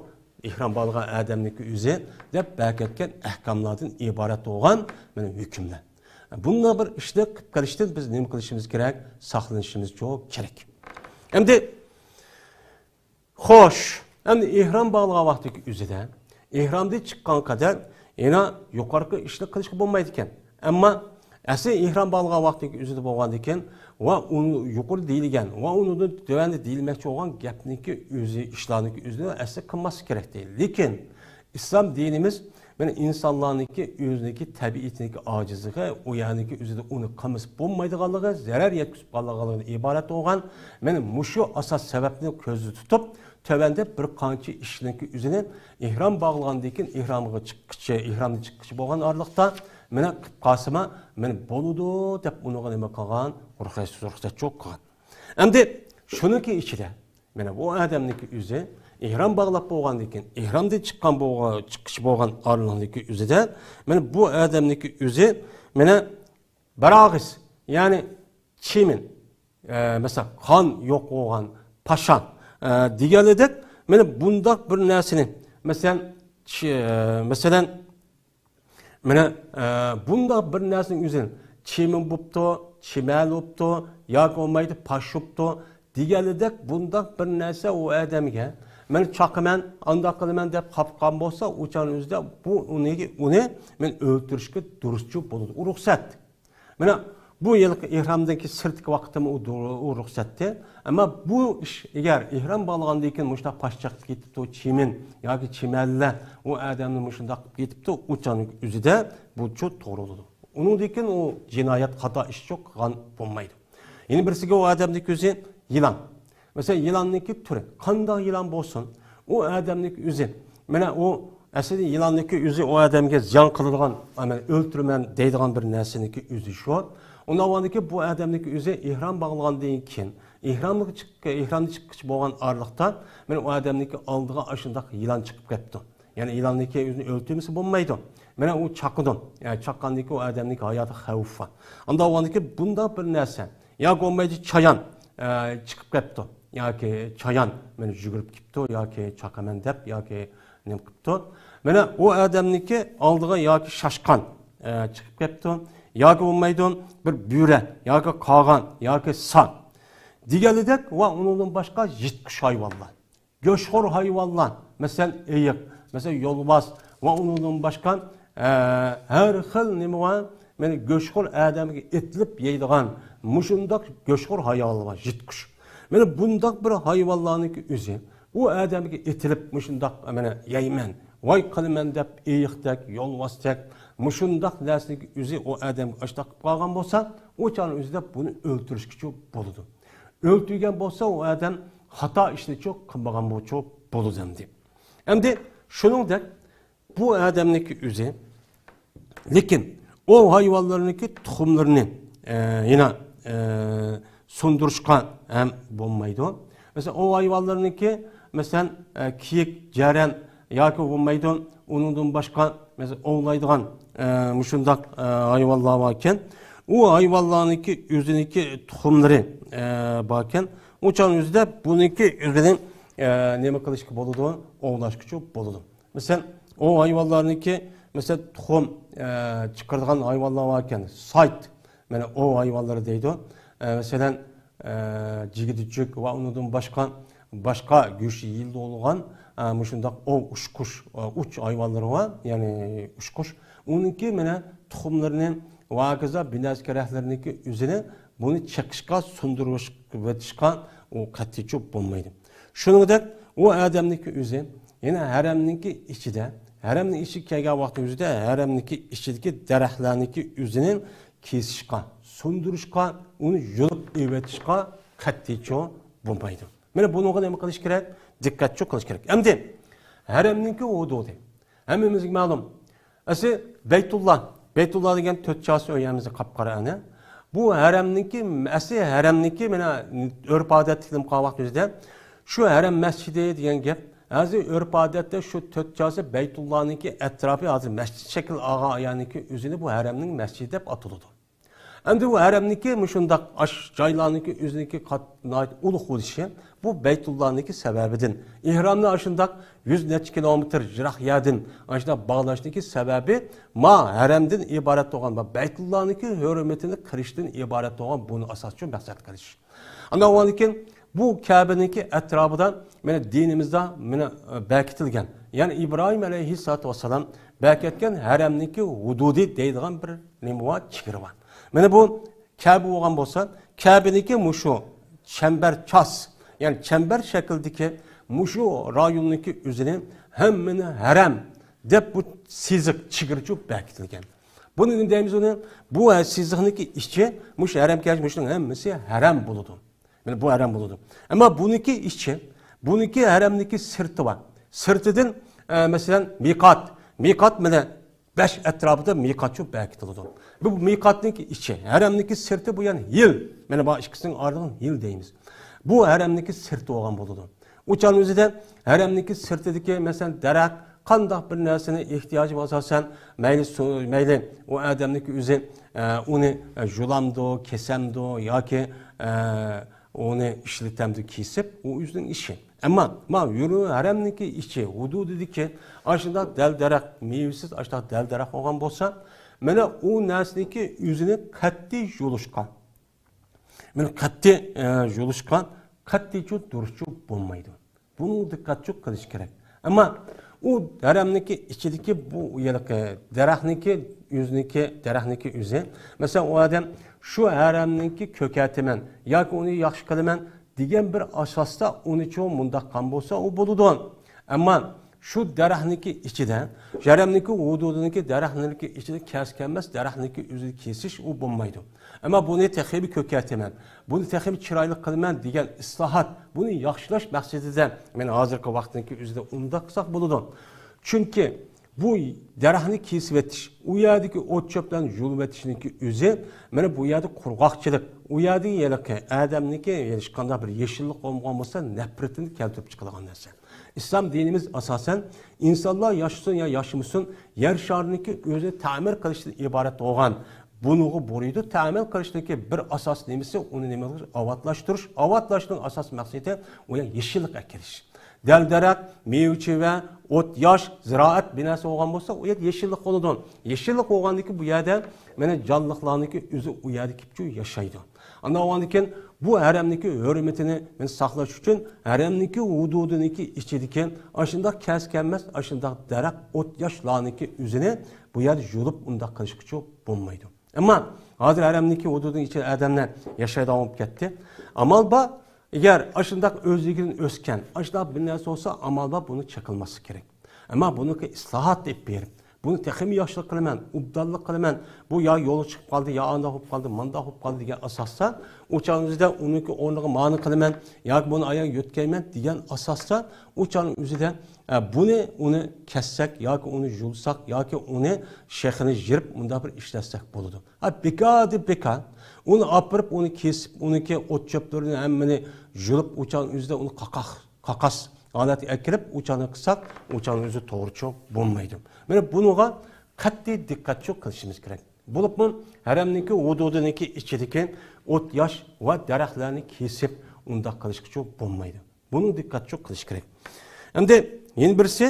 ئېھرام باغلىغان ئادەمنىڭكى ئۆزى دەپ بەكەتكەن ئەھكاملاردىن ئىبارەت بولغان مانا ھۆكۈملەر. بۇنداق بىر ئىشنى قىلىپ قېلىشتىن بىز نېمە قىلىشىمىز كېرەك؟ ساقلىنىشىمىز چوق كېرەك. ئەمدى خوش، ئەمدى ئېھرام باغلىغان ۋاقتىدىكى ئۆزىدە، ئېھرامدىن چىققان قەدەر يەنە يۇقىرىقى ئىشنى قىلىشقا بولمايدىكەن. ئەمما ئەسلى ئېھرام باغلىغان ۋاقتىدىكى ئۆزىدە بولغاندىكىن ۋە ئۇنى يۇقىرى دېيىلگەن ۋە ئۇنىڭدىن تۆۋەندە دېيىلمەكچى بولغان گەپنىكى ئۆزى، ئىشلارنىكى ئۆزىنى ئەسلى قىلماسلىق كېرەكتى. لېكىن ئىسلام دىنىمىز مانا ئىنسانلارنىڭكى ئۆزىنىڭكى تەبىئىتىنىڭكى ئاجىزلىقى، ئۇ يەرنىڭكى ئۆزىدە ئۇنى قىلمىسا بولمايدىغانلىقى، زەرەر يەتكۈزۈپ قالىدىغانلىقىدىن ئىبارەت بولغان، مانا مۇشۇ ئاساس سەۋەبنى كۆزدە تۇتۇپ، تۆۋەندە بىر قانچە ئىشنىڭكى ئۆزىنى ئېھرام باغلىغاندىن كېيىن ئېھرامغا چىققىچە، ئېھرامدىن چىققىچە بولغان ئارىلىقتا مانا قىلىپ قالسىما، مانا بولىدۇ دەپ ئۇنىڭغا نېمە قىلغان؟ رۇخسەت، رۇخسەتچۇ قىلغان. ئەمدى شۇنىڭكى ئىچىدە مانا بۇ ئادەمنىڭكى ئۆزى ئېھرام باغلاپ بولغاندىن كېيىن، ئېھرامدىن چىققان بولغا-، چىققۇچى بولغان ئارىلىقنىڭكى ئۆزىدە، مانا بۇ ئادەمنىڭكى ئۆزى مانا بىر ئاغىز، يەنى چىمىن، ئە، مەسىلەن، قان يوق بولغان پاشا، ئە، دېگەنلىدەك، مانا بۇنداق بىر نەرسىنى، مەسىلەن، چى-، ئە، مەسىلەن، مانا، ئە، بۇنداق بىر نەرسىنىڭ ئۆزىنى چىمىن بوپتۇ، چىمەن بوپتۇ، ياكى بولمايدۇ پاش بوپتۇ دېگەنلىدەك بۇنداق بىر نەرسە ئۇ ئادەمگە، مەن چاقىمەن، ئانداق قىلىمەن دەپ قاپقان بولسا، ئۇ چاغنىڭ ئۆزىدە بۇ ئۇنى، ئۇنى مەن ئۆلتۈرۈشكە دۇرۇسچۇ بولىدۇ. ئۇ رۇخسەت. مانا بۇ يىلقى ئېھرامدىكى سىرتقى ۋاقىتتىمۇ ئۇ دۇ-، ئۇ رۇخسەتتى. ئەمما بۇ ئىش ئەگەر ئېھرام باغلىغاندىن كېيىن مۇشۇنداق پاش چىقىپ كېتىپتۇ، چىمىن ياكى چىمەنلەر ئۇ ئادەمنى مۇشۇنداق قىلىپ كېتىپتۇ، ئۇ چاغنىڭ ئۆزىدە بۇچۇ توغرا بولىدۇ. ئۇنىڭدىن كېيىن ئۇ جىنايەت، خاتا ئىشچۇ قىلغان بولمايدۇ. يەنە بىرسىگە ئۇ ئادەمنىڭكى ئۆزى يىلان. مەسىلەن، يىلاننىڭكى تۈرى، قانداق يىلان بولسۇن، ئۇ ئادەمنىڭكى ئۆزى، مانا ئۇ ئەسلىدە يىلاننىڭكى ئۆزى ئۇ ئادەمگە زىيان قىلىدىغان، مەن ئۆلتۈرىمەن دەيدىغان بىر نەرسىنىڭكى ئۆزى شۇ. ئۇنداق بولغاندىكىن بۇ ئادەمنىڭكى ئۆزى ئېھرام باغلىغاندىن كېيىن، ئېھرامغا چىق-، ئېھرامدىن چىققۇچە بولغان ئارىلىقتا، مانا ئۇ ئادەمنىڭكى ئالدىغا ئاشۇنداق يىلان چىقىپ كەپتۇ. يەنى يىلاننىڭكى ئۆزىنى ئۆلتۈرمىسە بولمايدۇ. مانا ئۇ چاقىدۇ. يەنى چاققاندىكى ئۇ ئادەمنىڭكى ھاياتىغا خەۋپ بار. ئانداق بولغاندىكى بۇنداق بىر نەرسە. ياكى بولمايدۇ چايان، ئە، چىقىپ كەپتۇ. ياكى چايان مانا يۈگۈرۈپ كېپتۇ، ياكى چاقىمەن دەپ، ياكى نېمە قىپتۇ. مانا ئۇ ئادەمنىڭكى ئالدىغا ياكى شاشقان، ئە، چىقىپ كەپتۇ. ياكى بولمايدۇ بىر بۆرە، ياكى قاغان، ياكى سا. دېگەنلىدەك ۋە ئۇنىڭدىن باشقا يىرتقۇچ ھايۋانلار. گۆشخور ھايۋانلار، مەسىلەن، ئېيىق، مەسىلەن، يولۋاس ۋە ئۇنىڭدىن باشقا، ئە، ھەر خىل نېمە بار، مانا گۆشخور ئادەمگە ئېتىلىپ يەيدىغان مۇشۇنداق گۆشخور ھايۋانلار بار، يىرتقۇچ. مانا بۇنداق بىر ھايۋانلارنىڭكى ئۆزى ئۇ ئادەمگە ئېتىلىپ مۇشۇنداق، مانا يەيمەن، ۋاي قىلىمەن دەپ ئېيىقتەك، يولۋاستەك، مۇشۇنداق نەرسىنىڭكى ئۆزى ئۇ ئادەمگە ئاشۇنداق قىلىپ قالغان بولسا، ئۇ چاغنىڭ ئۆزىدە بۇنى ئۆلتۈرۈشكىچۇ بولىدۇ. ئۆلتۈرگەن بولسا، ئۇ ئادەم خاتا ئىشنىچۇ قىلمىغان بولچۇ بولىدۇ ئەمدى. ئەمدى شۇنىڭدەك بۇ ئادەمنىڭكى ئۆزى، لېكىن ئوۋ ھايۋانلىرىنىڭكى تۇخۇملىرىنى، ئە، يەنە، ئە، سۇندۇرۇشقا ھەم بولمايدۇ. مەسىلەن، ئوۋ ھايۋانلىرىنىڭكى، مەسىلەن، ئە، كىيىك، جەرەن ياكى بولمايدۇ، ئۇنىڭدىن باشقا، مەسىلەن، ئوۋلايدىغان، ئە، مۇشۇنداق، ئە، ھايۋانلار باركەن. ئۇ ھايۋانلارنىڭكى ئۆزىنىڭكى تۇخۇملىرى، ئە، باركەن. ئۇ چاغنىڭ ئۆزىدە بۇنىڭكى ئۆزىنى، ئە، نېمە قىلىشقا بولىدۇ؟ ئوۋلاشقىچۇ بولىدۇ. مەسىلەن، ئوۋ ھايۋانلارنىڭكى، مەسىلەن، تۇخۇم، ئە، چىقىرىدىغان ھايۋانلار باركەن. سايت، مانا ئوۋ ھايۋانلىرى دەيدۇ. ئە، مەسىلەن، ئە، جىگدە جۈك ۋە ئۇنىڭدىن باشقا، باشقا گۆشى يېيىلىدىغان، ئە، مۇشۇنداق ئوۋ ئۇچقۇچ، ئە، ئۇچ ھايۋانلىرى بار، يەنى ئۇچقۇچ. ئۇنىڭكى مانا تۇخۇملىرىنى ۋە ھاكازا بىنەزكە رەھلىرىنىڭكى ئۆزىنى بۇنى چېقىشقا، سۇندۇرۇشقا، ئۇ قەتئىيچۇ بولمايدۇ. شۇنىڭدەك ئۇ ئادەمنىڭكى ئۆزى يەنە ھەرەمنىڭكى ئىچىدە، ھەرەمنىڭ ئىچىگە كەلگەن ۋاقتى ئۆزىدە ھەرەمنىڭكى ئىچىدىكى دەرەخلەرنىڭكى ئۆزىنى كېسىشقا، سۇندۇرۇشقا، ئۇنى يۇلۇپ ئېۋېتىشقا قەتئىيچۇ بولمايدۇ. مانا بۇنىڭغا نېمە قىلىش كېرەك؟ دىققەتچۇ قىلىش كېرەك. ئەمدى ھەرەمنىڭكى ھۇدۇدى. ھەممىمىزگە مەلۇم. ئەسلى بەيتۇللا. بەيتۇللا دېگەن تۆت چاسا ئۆي ھەممىمىزگە قاپقارا ئەنە. بۇ ھەرەمنىڭكى، ئەسلى ھەرەمنىڭكى مانا ئۆرپ ئادەتتە قىلىپ قالغان ۋاقتىمىزدا شۇ ھەرەم مەسچىتى دېگەن گەپ، ھازىر ئۆرپ-ئادەتتە شۇ تۆت چاسا بەيتۇللانىڭكى ئەتراپى ھازىر مەسچىت شەكىل ئالغان ئايانىڭكى ئۆزىنى بۇ ھەرەمنىڭ مەسچىتى دەپ ئاتىلىدۇ. ئەمدى بۇ ھەرەمنىكى مۇشۇنداق ئاش جايلارنىڭكى ئۆزىنىڭكى قات-، ناھايىتى ئۇلۇغ بولۇشى بۇ بەيتۇللانىڭكى سەۋەبىدىن، ئېھرامنى ئاشۇنداق يۈز نەچچە كىلومېتىر يىراق يەردىن ئاشۇنداق باغلاشنىڭكى سەۋەبى ما ھەرەمدىن ئىبارەت بولغان، ما بەيتۇللانىڭكى ھۆرمىتىنى قىلىشتىن ئىبارەت بولغان بۇنى ئاساس ئۈچۈن مەقسەت قىلىش. ئاندىن ئۇنىڭدىن كېيىن بۇ كەبىنىڭكى ئەتراپىدا مانا دىنىمىزدا مانا بەكىتىلگەن، يەنى ئىبراھىم ئەلەيھىسسالاتۇ ۋەسسالام بەكەتكەن ھەرەمنىڭكى ھۇدۇدى دەيدىغان بىر نېمە بار، چېگرا بار. مانا بۇ كەبە بولغان بولسا، كەبىنىڭكى مۇشۇ چەمبەرچاس، يەنى چەمبەر شەكلىدىكى مۇشۇ رايوننىڭكى ئۆزىنى ھەممىنى ھەرەم دەپ بۇ سىزىق چېگرىچۇ بەكىتىلگەن. بۇنى نېمە دەيمىز ئۇنى؟ بۇ سىزىقنىڭكى ئىچى مۇشۇ ھەرەم كەلگەچ مۇشۇنىڭ ھەممىسى ھەرەم بولىدۇ. مانا بۇ ھەرەم بولىدۇ. ئەمما بۇنىڭكى ئىچى، بۇنىڭكى ھەرەمنىڭكى سىرتى بار. سىرتىدىن، ئە، مەسىلەن، مىقات. مىقات مانا بەش ئەتراپىدا مىقاتچۇ بەكىتىلىدۇ. بۇ مىقاتنىڭكى ئىچى، ھەرەمنىڭكى سىرتى بۇ يەنى ھىل. مانا بۇ ئىككىسىنىڭ ئارىلىقىنى ھىل دەيمىز. بۇ ھەرەمنىڭكى سىرتى بولغان بولىدۇ. ئۇ چاغنىڭ ئۆزىدە ھەرەمنىڭكى سىرتىدىكى، مەسىلەن، دەرەخ، قانداق بىر نەرسىنى ئېھتىياجىغا ئاساسەن، مەيلى سۇ، مەيلى ئۇ ئادەمنىڭكى ئۆزى، ئە، ئۇنى، ئە، يۇلامدۇ، كېسەمدۇ ياكى، ئە، ئۇنى ئىشلىتەمدۇ كېسىپ، ئۇ ئۆزىنىڭ ئىشى. ئەمما ما يۈرۈ ھەرەمنىڭكى ئىچى، ھۇدۇدىدىكى ئاشۇنداق دەل-دەرەخ، مېۋىسىز ئاشۇنداق دەل-دەرەخ بولغان بولسا، مانا ئۇ نەرسىنىڭكى ئۆزىنى قەتئىي يۇلۇشقا، مانا قەتئىي، ئە، يۇلۇشقا، قەتئىيچۇ تۇرۇشچۇ بولمايدۇ. بۇنى دىققەتچۇ قىلىش كېرەك. ئەمما ئۇ ھەرەمنىڭكى ئىچىدىكى بۇ يەرلىكى دەرەخنىڭكى ئۆزىنىڭكى، دەرەخنىڭكى ئۆزى، مەسىلەن، ئۇ ئادەم شۇ ھەرەمنىڭكى كۆكەرتىمەن ياكى ئۇنى ياخشى قىلىمەن دېگەن بىر ئاساستا ئۇنى چوڭ مۇنداق قىلغان بولسا، ئۇ بولىدۇ. ئەمما شۇ دەرەخنىڭكى ئىچىدە، ھەرەمنىڭكى ھۇدۇدىنىڭكى دەرەخنىڭكى ئىچىدە كەس كەلمەس دەرەخنىڭكى ئۆزىنى كېسىش ئۇ بولمايدۇ. ئەمما بۇنى تېخىمۇ كۆكەرتىمەن، بۇنى تېخىمۇ چىرايلىق قىلىمەن دېگەن ئىسلاھات، بۇنى ياخشىلاش مەقسىتىدە مەن ھازىرقى ۋاقىتنىڭكى ئۆزىدە ئۇنداق قىلساق بولىدۇ. چۈنكى بۇ دەرەخنى كېسىۋېتىش، ئۇ يەردىكى ئوت-چۆپلەرنى يۇلۇۋېتىشنىڭكى ئۆزى، مانا بۇ يەردە قۇرغاقچىلىق، ئۇ يەردە ھېلىقى ئادەمنىڭكى ھېچقانداق بىر يېشىللىق بولمىغان بولسا، نەپرىتىنى كەلتۈرۈپ چىقىدىغان نەرسە. ئىسلام دىنىمىز ئاساسەن ئىنسانلار ياشىسۇن يا ياشىمىسۇن، يەر شارىنىڭكى ئۆزىنى تەمىر قىلىشتىن ئىبارەت بولغان، بۇنىڭغا بۇيرۇيدۇ، تەمىر قىلىشنىڭكى بىر ئاساس نېمىسى، ئۇنى نېمە قىلىش؟ ئاۋاتلاشتۇرۇش. ئاۋاتلاشنىڭ ئاساس مەقسىتى ئۇ يەر يېشىللىق ئەكېلىش. دەل-دەرەخ، مېۋە-چېۋە، ئوت-ياش، زىرائەت بىناسى بولغان بولسا، ئۇ يەر يېشىللىق بولىدۇ. يېشىللىق بولغاندىكى بۇ يەردە مانا جانلىقلارنىڭكى ئۆزى ئۇ يەردە كېلىپچۇ ياشايدۇ. ئاندىن كېيىن بۇ ھەرەمنىڭكى ھۆرمىتىنى ساقلاش ئۈچۈن ھەرەمنىڭكى ھۇدۇدىنىڭكى ئىچىدىكى ئاشۇنداق كەس كەلمەس، ئاشۇنداق دەرەخ، ئوت-ياشلارنىڭكى ئۆزىنى بۇ يەردە يۇلۇپ ئۇنداق قىلىشقىچۇ بولمايدۇ. ئەمما ھازىر ھەرەمنىڭكى ھۇدۇدىنىڭ ئىچىدە ئادەملەر ياشايدىغان بولۇپ كەتتى. ئامال بار، ئەگەر ئاشۇنداق ئۆزلۈكىدىن ئۆسكەن، ئاشۇنداق بىر نەرسە بولسا، ئامال بار بۇنى چېقىلماسلىق كېرەك. ئەمما بۇنىڭكى ئىسلاھات ئېلىپ بېرىپ، بۇنى تېخىمۇ ياخشىلىق قىلىمەن، ئوبدانلىق قىلىمەن، بۇ يا يولغا چىقىپ قالدى، يا ئانداق بولۇپ قالدى، مانداق بولۇپ قالدى دېگەن ئاساستا، ئۇ چاغنىڭ ئۆزىدە ئۇنىڭكى ئورنىغا مانى قىلىمەن ياكى بۇنى ئايان يۆتكەيمەن دېگەن ئاساستا، ئۇ چاغنىڭ ئۆزىدە، ئە، بۇنى، ئۇنى كەسسەك ياكى ئۇنى يۇلساق ياكى ئۇنى شېخىنى يىرىپ مۇنداق بىر ئىشلەتسەك بولىدۇ. ھە، بىكاردىن بىكار ئۇنى ئاپىرىپ، ئۇنى كېسىپ، ئۇنىڭكى ئوت-چۆپلىرىنى ھەممىنى يۇلۇپ، ئۇ چاغنىڭ ئۆزىدە ئۇنى قاقاق قاقاس ھالەتكە ئەكىرىپ، ئۇ چاغنى قىلساق، ئۇ چاغنىڭ ئۆزى توغرىچۇ بولمايدۇ. مانا بۇنىڭغا قەتئىي دىققەتچۇ قىلىشىمىز كېرەك. بولۇپمۇ ھەرەمنىڭكى ھۇدۇدىنىڭكى ئىچىدىكى ئوت-ياش ۋە دەرەخلەرنى كېسىپ، ئۇنداق قىلىشقىچۇ بولمايدۇ. بۇنى دىققەتچۇ قىلىش كېرەك. ئەمدى يەنە بىرسى،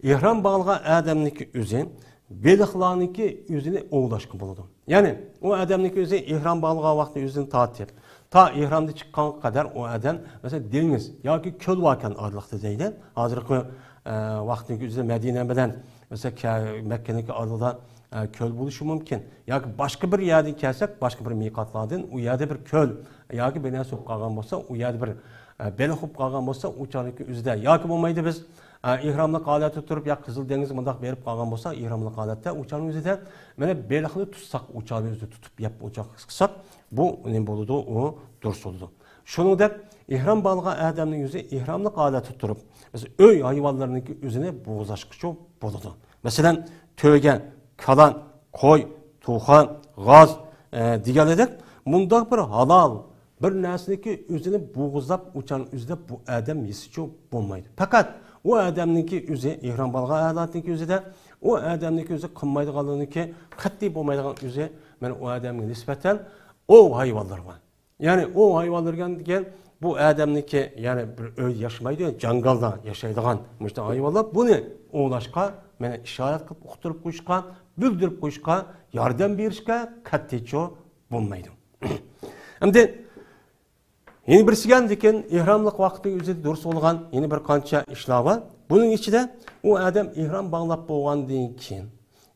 ئېھرام باغلىغان ئادەمنىڭكى ئۆزى بېلىقلارنىڭكى ئۆزىنى ئوۋلاشقا بولىدۇ. يەنى ئۇ ئادەمنىڭكى ئۆزى ئېھرام باغلىغان ۋاقتى ئۆزىنى تارتىپ، تا ئېھرامدىن چىققانغا قەدەر ئۇ ئادەم، مەسىلەن، دېڭىز ياكى كۆل باركەن ئارىلىقتا دەيلى. ھازىرقى، ئە، ۋاقىتنىڭكى ئۆزىدە مەدىنە بىلەن، مەسىلەن، كە-، مەككىنىڭكى ئارىلىقىدا، ئە، كۆل بولۇشى مۇمكىن. ياكى باشقا بىر يەردىن كەلسەك، باشقا بىر مىقاتلاردىن، ئۇ يەردە بىر كۆل ياكى بىر نەرسە بولۇپ قالغان بولسا، ئۇ يەردە بىر، ئە، بېلىق بولۇپ قالغان بولسا، ئۇ چاغنىڭكى ئۆزىدە ياكى بولمايدۇ بىز ئا، ئېھراملىق ھالەتتە تۇرۇپ، يا قىزىل دېڭىز مۇنداق بېرىپ قالغان بولسا، ئېھراملىق ھالەتتە ئۇ چاغنىڭ ئۆزىدە، مانا، بېلىقنى تۇتساق، ئۇ چاغنىڭ ئۆزىدە تۇتۇپ يەپ، ئۇ چاغ قىلساق، بۇ نېمە بولىدۇ؟ ئۇ دۇرۇس بولىدۇ. شۇنىڭدەك ئېھرام باغلىغان ئادەمنىڭ ئۆزى ئېھراملىق ھالەتتە تۇرۇپ، مەسىلەن، ئۆي ھايۋانلىرىنىڭكى ئۆزىنى بوغۇزلاشقىچۇ بولىدۇ. مەسىلەن، تۆگە، كالا، قوي، توخۇ، غاز، ئە، دېگەنلىرىدەك مۇنداق بىر ھالال، بىر نەرسىنىڭكى ئۆزىنى بوغۇزلاپ، ئۇچان ئۈزلەپ بۇ ئادەم يېسىچۇ بولمايدۇ. پەقەت ئۇ ئادەمنىڭكى ئۆزى، ئېھرام بالغان ھالەتنىڭكى ئۆزىدە، ئۇ ئادەمنىڭكى ئۆزى قىلمايدىغانلىقىنىڭكى قەتئىي بولمايدىغان ئۆزى، مانا ئۇ ئادەمگە نىسبەتەن ئوۋ ھايۋانلىرىغا. يەنى ئوۋ ھايۋانلىرىغا دېگەن بۇ ئادەمنىڭكى، يەنى بىر ئۆيدە ياشىمايدۇ، يەنى جاڭگالدا ياشايدىغان مۇشۇنداق ھايۋانلار بۇنى ئوۋلاشقا، مانا ئىشارەت قىلىپ ئۇقتۇرۇپ قويۇشقا، بىلدۈرۈپ قويۇشقا، ياردەم بېرىشكە قەتئىيچۇ بولمايدۇ. ئەمدى يەنە بىرسىگە، لېكىن ئېھراملىق ۋاقىتنىڭ ئۆزىدە دۇرۇس بولغان يەنە بىر قانچە ئىشلار بار. بۇنىڭ ئىچىدە ئۇ ئادەم ئېھرام باغلاپ بولغاندىن كېيىن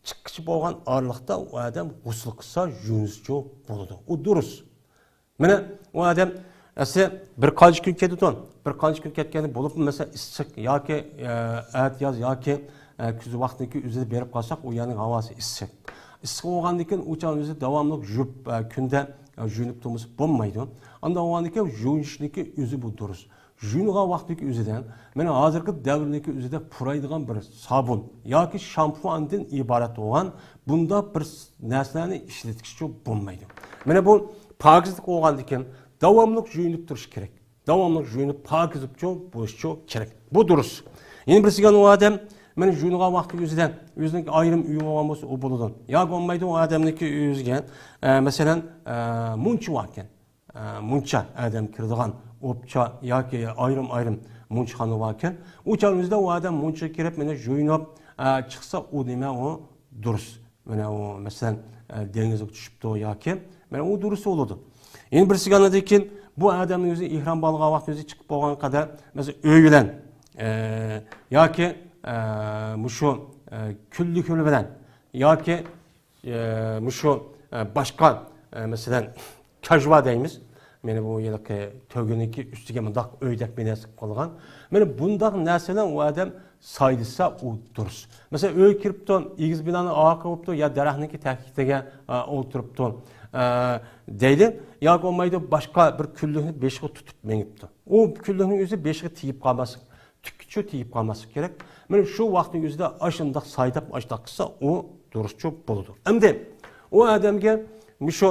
چىققىچە بولغان ئارىلىقتا ئۇ ئادەم غۇسۇل قىلسا، يۇيۇنسىچۇ بولىدۇ. ئۇ دۇرۇس. مانا ئۇ ئادەم ئەسلى بىر قانچە كۈن كېتىدۇ. بىر قانچە كۈن كەتكەندە بولۇپمۇ، مەسىلەن، ئىسسىق ياكى، ئە، ئەتىياز ياكى، ئە، كۈز ۋاقتىدىكى ئۆزىدە بېرىپ قالساق، ئۇ يەرنىڭ ھاۋاسى ئىسسىق. ئىسسىق بولغاندىن كېيىن ئۇ چاغ ئۆزى داۋاملىق يۇيۇپ، ئە، كۈندە، ئە، يۇيۇنۇپ تۇرمىسا بولمايدۇ. ئانداق بولغاندىن كېيىن يۇيۇنۇشنىڭكى ئۆزى بۇ دۇرۇس. يۇيۇنغان ۋاقتىدىكى ئۆزىدە، مانا ھازىرقى دەۋردىكى ئۆزىدە پۇرايدىغان بىر سابۇن ياكى شامپۇاندىن ئىبارەت بولغان بۇنداق بىر نەرسىلەرنى ئىشلەتكىچە بولمايدۇ. مانا بۇ پاكىزلىق بولغاندىكىن داۋاملىق يۇيۇنۇپ تۇرۇش كېرەك. داۋاملىق يۇيۇنۇپ پاكىز بولۇشچۇ كېرەك. بۇ دۇرۇس. يەنە بىرسىگە ئۇ ئادەم، مانا يۇيۇنغان ۋاقتى ئۆزىدە، ئۆزىنىڭ ئايرىم ئۆيى بولغان بولسا، ئۇ بولىدۇ. ياكى بولمايدۇ، ئۇ ئادەمنىڭكى ئۆزىگە، ئە، مەسىلەن، ئە، مۇنچا باركەن. ئە، مۇنچا ئادەم كىرىدىغان ئوپچە ياكى ئايرىم-ئايرىم مۇنچىخانا باركەن. ئۇ چاغ ئۆزىدە ئۇ ئادەم مۇنچىغا كىرىپ، مانا يۇيۇنۇپ، ئە، چىقسا، ئۇ نېمە، ئۇ دۇرۇس. مانا ئۇ، مەسىلەن، ئە، دېڭىزغا چۈشۈپتۇ ياكى، مانا ئۇ دۇرۇس بولىدۇ. يەنە بىرسىگە ئاندىن كېيىن بۇ ئادەمنىڭ ئۆزى ئېھرام باغلىغان ۋاقتى ئۆزى چىقىپ بولغان قەدەر، مەسىلەن، ئۆي بىلەن، ئە، ياكى، ئە، مۇشۇ، ئە، كۈنلۈك بىلەن ياكى ئە، مۇشۇ، ئە، باشقا، ئە، مەسىلەن، كاژۋا دەيمىز. مانا بۇ ھېلىقى تۆگىنىڭكى ئۈستىگە مۇنداق ئۆيدەك بىر نەرسە قىلىپ قالغان. مانا بۇنداق نەرسىنى ئۇ ئادەم سايلىسا، ئۇ دۇرۇس. مەسىلەن، ئۆي كىرىپتۇ، ئېگىز بىنانىڭ ئارقىسى بوپتۇ، يا دەرەخنىڭكى تەكىتىگە، ئە، ئولتۇرۇپتۇ، ئە، دەيلى. ياكى بولمايدۇ، باشقا بىر كۈنلۈكنى بېشىغا تۇتۇپ مېڭىپتۇ. ئۇ كۈنلۈكنىڭ ئۆزى بېشىغا تېگىپ قالماسلىق. تۈككىچۇ تېگىپ قالماسلىق كېرەك. مانا شۇ ۋاقىتنىڭ ئۆزىدە ئاشۇنداق سايلاپ ئاشۇنداق قىلسا، ئۇ دۇرۇسچۇ بولىدۇ. ئەمدى ئۇ ئادەمگە مۇشۇ،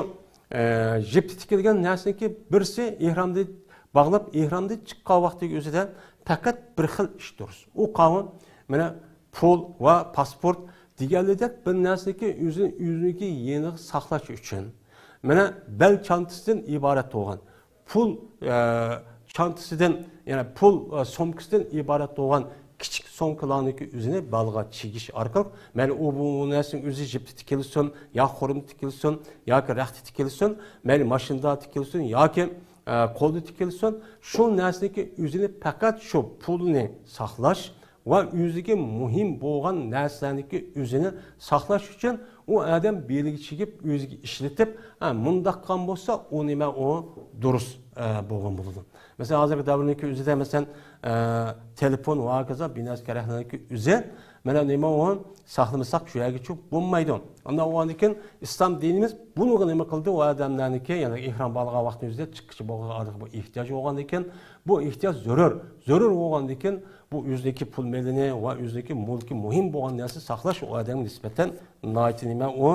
ئە، يىپتا تىكىلگەن نەرسىنىڭكى بىرسى ئېھرامنى باغلاپ، ئېھرامدىن چىققان ۋاقتىنىڭ ئۆزىدە پەقەت بىر خىل ئىش دۇرۇس. ئۇ قاۋۇل، مانا پۇل ۋە پاسپورت دېگەنلىدەك بىر نەرسىنىڭكى ئۆزىنى، ئۆزىنىڭكى يېنىغا ساقلاش ئۈچۈن، مانا بەل چانتىسىدىن ئىبارەت بولغان پۇل، ئە، چانتىسىدىن، يەنى پۇل، ئە، سومكىسىدىن ئىبارەت بولغان كىچىك سومكىلارنىڭكى ئۆزىنى بالغا چىگىش ئارقىلىق، مەيلى ئۇ بۇ نەرسىنىڭ ئۆزى يىپتا تىكىلسۇن، يا خۇرۇم تىكىلسۇن، ياكى رەختە تىكىلسۇن، مەيلى ماشىنىدا تىكىلسۇن، ياكى، ئە، قولدا تىكىلسۇن، شۇ نەرسىنىڭكى ئۆزىنى پەقەت شۇ پۇلنى ساقلاش ۋە ئۆزىگە مۇھىم بولغان نەرسىلەرنىڭكى ئۆزىنى ساقلاش ئۈچۈن ئۇ ئادەم بېلىگە چىگىپ، ئۆزىگە ئىشلىتىپ، ھە، مۇنداق قىلغان بولسا، ئۇ نېمە، ئۇ دۇرۇس، ئە، بولغان بولىدۇ. مەسىلەن، ھازىرقى دەۋرنىڭكى ئۆزىدە، مەسىلەن، ئە، تېلېفون ۋە ھاكازا بىر نەرسە كېرەكلىكنىڭكى ئۆزى، مانا نېمە، ئۇ ساقلىمىساق، شۇ يەرگىچۇ بولمايدۇ. ئاندىن ئۇنىڭدىن كېيىن ئىسلام دىنىمىز بۇنىڭغا نېمە قىلدى؟ ئۇ ئادەملەرنىڭكى، يەنى ئېھرام باغلىغان ۋاقتىنىڭ ئۆزىدە چىققىچە بولغان ئارىلىق بۇ ئېھتىياج بولغاندىن كېيىن، بۇ ئېھتىياج زۆرۈر. زۆرۈر بولغاندىن كېيىن، بۇ ئۆزىنىڭكى پۇل مېلىنى ۋە ئۆزىنىڭكى مۇلكى مۇھىم بولغان نەرسىنى ساقلاش ئۇ ئادەمگە نىسبەتەن ناھايىتى نېمە ئۇ،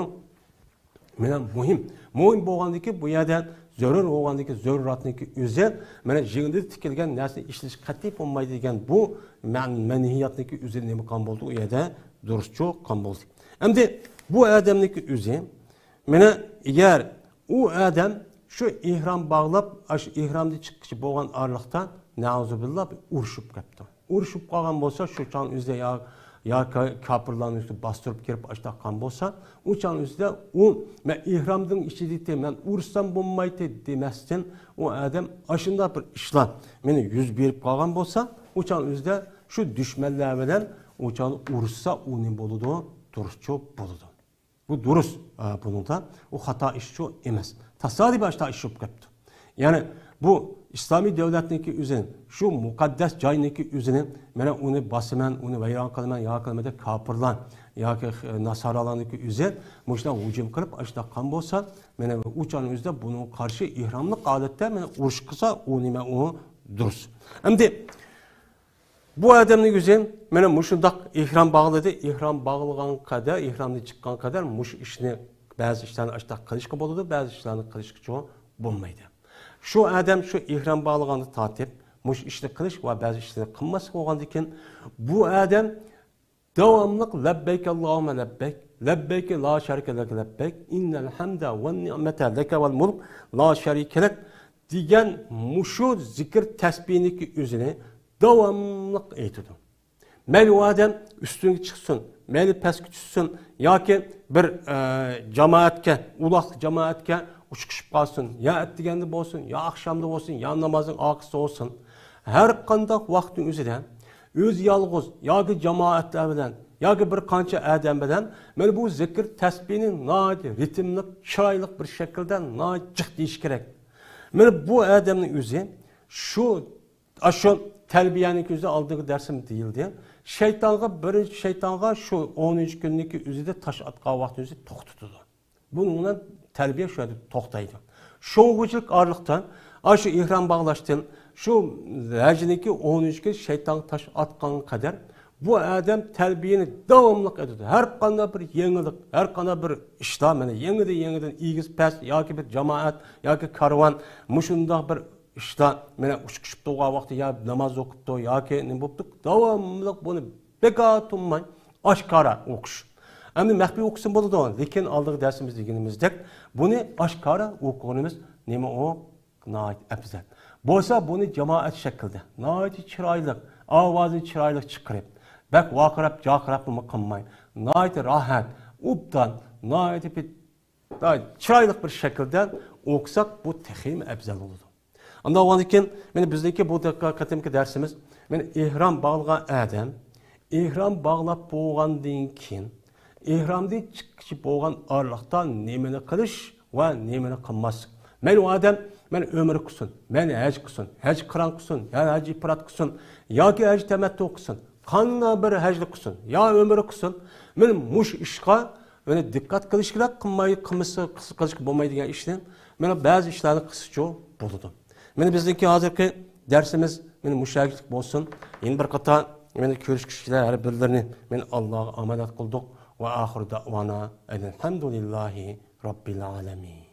مانا مۇھىم. مۇھىم بولغاندىكى بۇ يەردە زۆرۈر بولغاندىكى زۆرۈراتنىڭكى ئۆزى، مانا يىڭنىدىن تىكىلگەن نەرسىنى ئىشلىتىش قەتئىي بولمايدۇ دېگەن بۇ مەن-، مەنھىياتنىڭكى ئۆزى نېمە قىلغان بولدى؟ ئۇ يەردە دۇرۇسچۇ قىلغان بولدى. ئەمدى بۇ ئادەمنىڭكى ئۆزى، مانا ئەگەر ئۇ ئادەم شۇ ئېھرام باغلاپ، ئاشۇ ئېھرامدىن چىققىچە بولغان ئارىلىقتا، نەئۇزۇبىللا، بىر ئۇرۇشۇپ كەپتۇ. ئۇرۇشۇپ قالغان بولسا، شۇ چاغنىڭ ئۆزىدە يا، يا كا-، كاپىرلارنىڭ ئۈستىگە باستۇرۇپ كىرىپ ئاشۇنداق قىلغان بولسا، ئۇ چاغنىڭ ئۆزىدە ئۇ، مەن ئېھرامنىڭ ئىچىدە ئىدىم، مەن ئۇرسام بولمايتتى دېمەستىن، ئۇ ئادەم ئاشۇنداق بىر ئىشلار مانا يۈز بېرىپ قالغان بولسا، ئۇ چاغنىڭ ئۆزىدە شۇ دۈشمەنلەر بىلەن ئۇ چاغدا ئۇرۇشسا، ئۇ نېمە بولىدۇ؟ دۇرۇسچۇ بولىدۇ. بۇ دۇرۇس، ئە، بۇنىڭدا ئۇ خاتا ئىشچۇ ئەمەس. تاسادىپىي ئاشۇنداق ئىش بولۇپ كەپتۇ. يەنى بۇ ئىسلامىي دۆلەتنىڭكى ئۆزىنى، شۇ مۇقەددەس جاينىڭكى ئۆزىنى، مانا ئۇنى باسىمەن، ئۇنى ۋەيران قىلىمەن، يا قىلىمەن دەپ كاپىرلار ياكى خ-، ناسارالارنىڭكى ئۆزى مۇشۇنداق ھۇجۇم قىلىپ ئاشۇنداق قىلغان بولسا، مانا ئۇ چاغنىڭ ئۆزىدە بۇنىڭغا قارشى ئېھراملىق ھالەتتە مانا ئۇرۇش قىلسا، ئۇ نېمە، ئۇ دۇرۇس. ئەمدى بۇ ئادەمنىڭ ئۆزى مانا مۇشۇنداق ئېھرام باغلىدى. ئېھرام باغلىغان قەدەر، ئېھرامدىن چىققان قەدەر مۇشۇ ئىشنى، بەزى ئىشلارنى ئاشۇنداق قىلىشقا بولىدۇ، بەزى ئىشلارنى قىلىشقىچۇ بولمايدۇ. شۇ ئادەم شۇ ئېھرام باغلىغاندا تارتىپ، مۇشۇ ئىشنى قىلىش ۋە بەزى ئىشلارنى قىلماسلىق بولغاندىن كېيىن، بۇ ئادەم داۋاملىق لەببەيك ئاللاھۇممە لەببەيك، لەببەيك لا شەرىكە لەك لەببەيك، ئىننەل ھەمدە ۋەن نىئمەتە لەكە ۋەل مۇلك لا شەرىكە لەك دېگەن مۇشۇ زىكىر تەسبىھنىڭكى ئۆزىنى داۋاملىق ئېيتىدۇ. مەيلى ئۇ ئادەم ئۈستۈنگە چىقسۇن، مەيلى پەسكە چۈشسۇن ياكى بىر، ئە، جامائەتكە، ئۇلاقلىق جامائەتكە ئۇچقۇشۇپ قالسۇن، يا ئەتىگەندە بولسۇن، يا ئاخشامدا بولسۇن، يا نامازنىڭ ئارقىسىدا بولسۇن، ھەر قانداق ۋاقىتنىڭ ئۆزىدە ئۆزى يالغۇز ياكى جامائەتلەر بىلەن ياكى بىر قانچە ئادەم بىلەن مانا بۇ زىكىر تەسبىھنى ناھايىتى رىتىملىق، چىرايلىق بىر شەكىلدە ناھايىتى جىق دېيىش كېرەك. مانا بۇ ئادەمنىڭ ئۆزى شۇ ئاشۇ تەلبىيەنىڭ ئۆزى ئالدىنقى دەرسىمدە دېيىلدى. شەيتانغا، بىرىنچى شەيتانغا شۇ ئونىنچى كۈننىڭكى ئۆزىدە تاش ئاتقان ۋاقىتنىڭ ئۆزى توختىتىدۇ. بۇنىڭ بىلەن تەلبىيە شۇ يەردە توختايدۇ. شۇنىڭغىچىلىك ئارىلىقتا ئاشۇ ئېھرام باغلاشتىن شۇ ھەجنىڭكى ئونىنچى كۈنى شەيتانغا تاش ئاتقانغا قەدەر بۇ ئادەم تەلبىيەنى داۋاملىق ئېيتىدۇ. ھەر قانداق بىر يېڭىلىق، ھەر قانداق بىر ئىشتا، مانا، يېڭىدىن يېڭىدىن ئېگىز پەس ياكى بىر جامائەت ياكى كارۋان مۇشۇنداق بىر ئىشتا، مانا، ئۇچقۇشۇپ تۇرغان ۋاقتى يا ناماز ئوقۇپتۇ ياكى نېمە بوپتۇ، داۋاملىق بۇنى بىكار تۇرماي ئاشكارا ئوقۇش. ئەمدى مەخپىي ئوقۇسا بولىدۇ، لېكىن ئالدىنقى دەرسىمىزدە دېگىنىمىزدەك بۇنى ئاشكارا ئوقۇغىنىمىز نېمە ئۇ؟ ناھايىتى ئەپزەل. بولسا بۇنى جامائەت شەكلىدە، ناھايىتى چىرايلىق، ئاۋازىنى چىرايلىق چىقىرىپ، بەك ۋارقىراپ، جارقىراپمۇ قىلماي، ناھايىتى راھەت، ئوبدان، ناھايىتى بىر، ناھايىتى چىرايلىق بىر شەكىلدە ئوقۇساق، بۇ تېخىمۇ ئەپزەل بولىدۇ. ئاندىن كېيىن، مانا بىزنىڭكى بۇ قېتىمقى دەرسىمىز، مانا ئېھرام باغلىغان ئادەم، ئېھرام باغلاپ بولغاندىن كېيىن، ئېھرامدىن چىققىچە بولغان ئارىلىقتا نېمىنى قىلىش ۋە نېمىنى قىلماسلىق. مەيلى ئۇ ئادەم، مەيلى ئۆمرە قىلسۇن، مەيلى ھەج قىلسۇن، ھەج قىران قىلسۇن، يا ھەج ئىپرات قىلسۇن، ياكى ھەج تەمەتتۇ قىلسۇن، قانداق بىر ھەجنى قىلسۇن، يا ئۆمرە قىلسۇن، مانا مۇشۇ ئىشقا مانا دىققەت قىلىش كېرەك، قىلماي، قىلمىسا، قىلىشقا بولمايدىغان ئىشنى، مانا بەزى ئىشلارنى قىلسىچۇ بولىدۇ. مانا بىزنىڭكى ھازىرقى دەرسىمىز مانا مۇشۇ يەرلىك بولسۇن. يەنە بىر قاتار مانا كۆرۈشكۈچىلەر ھەر بىرلىرىنى مانا ئاللاغا ئامانەت قىلدۇق. ۋە ئاخىرۇ دەئۋانا ئەنىلھەمدۇلىللاھى رەببىل ئالەمىن.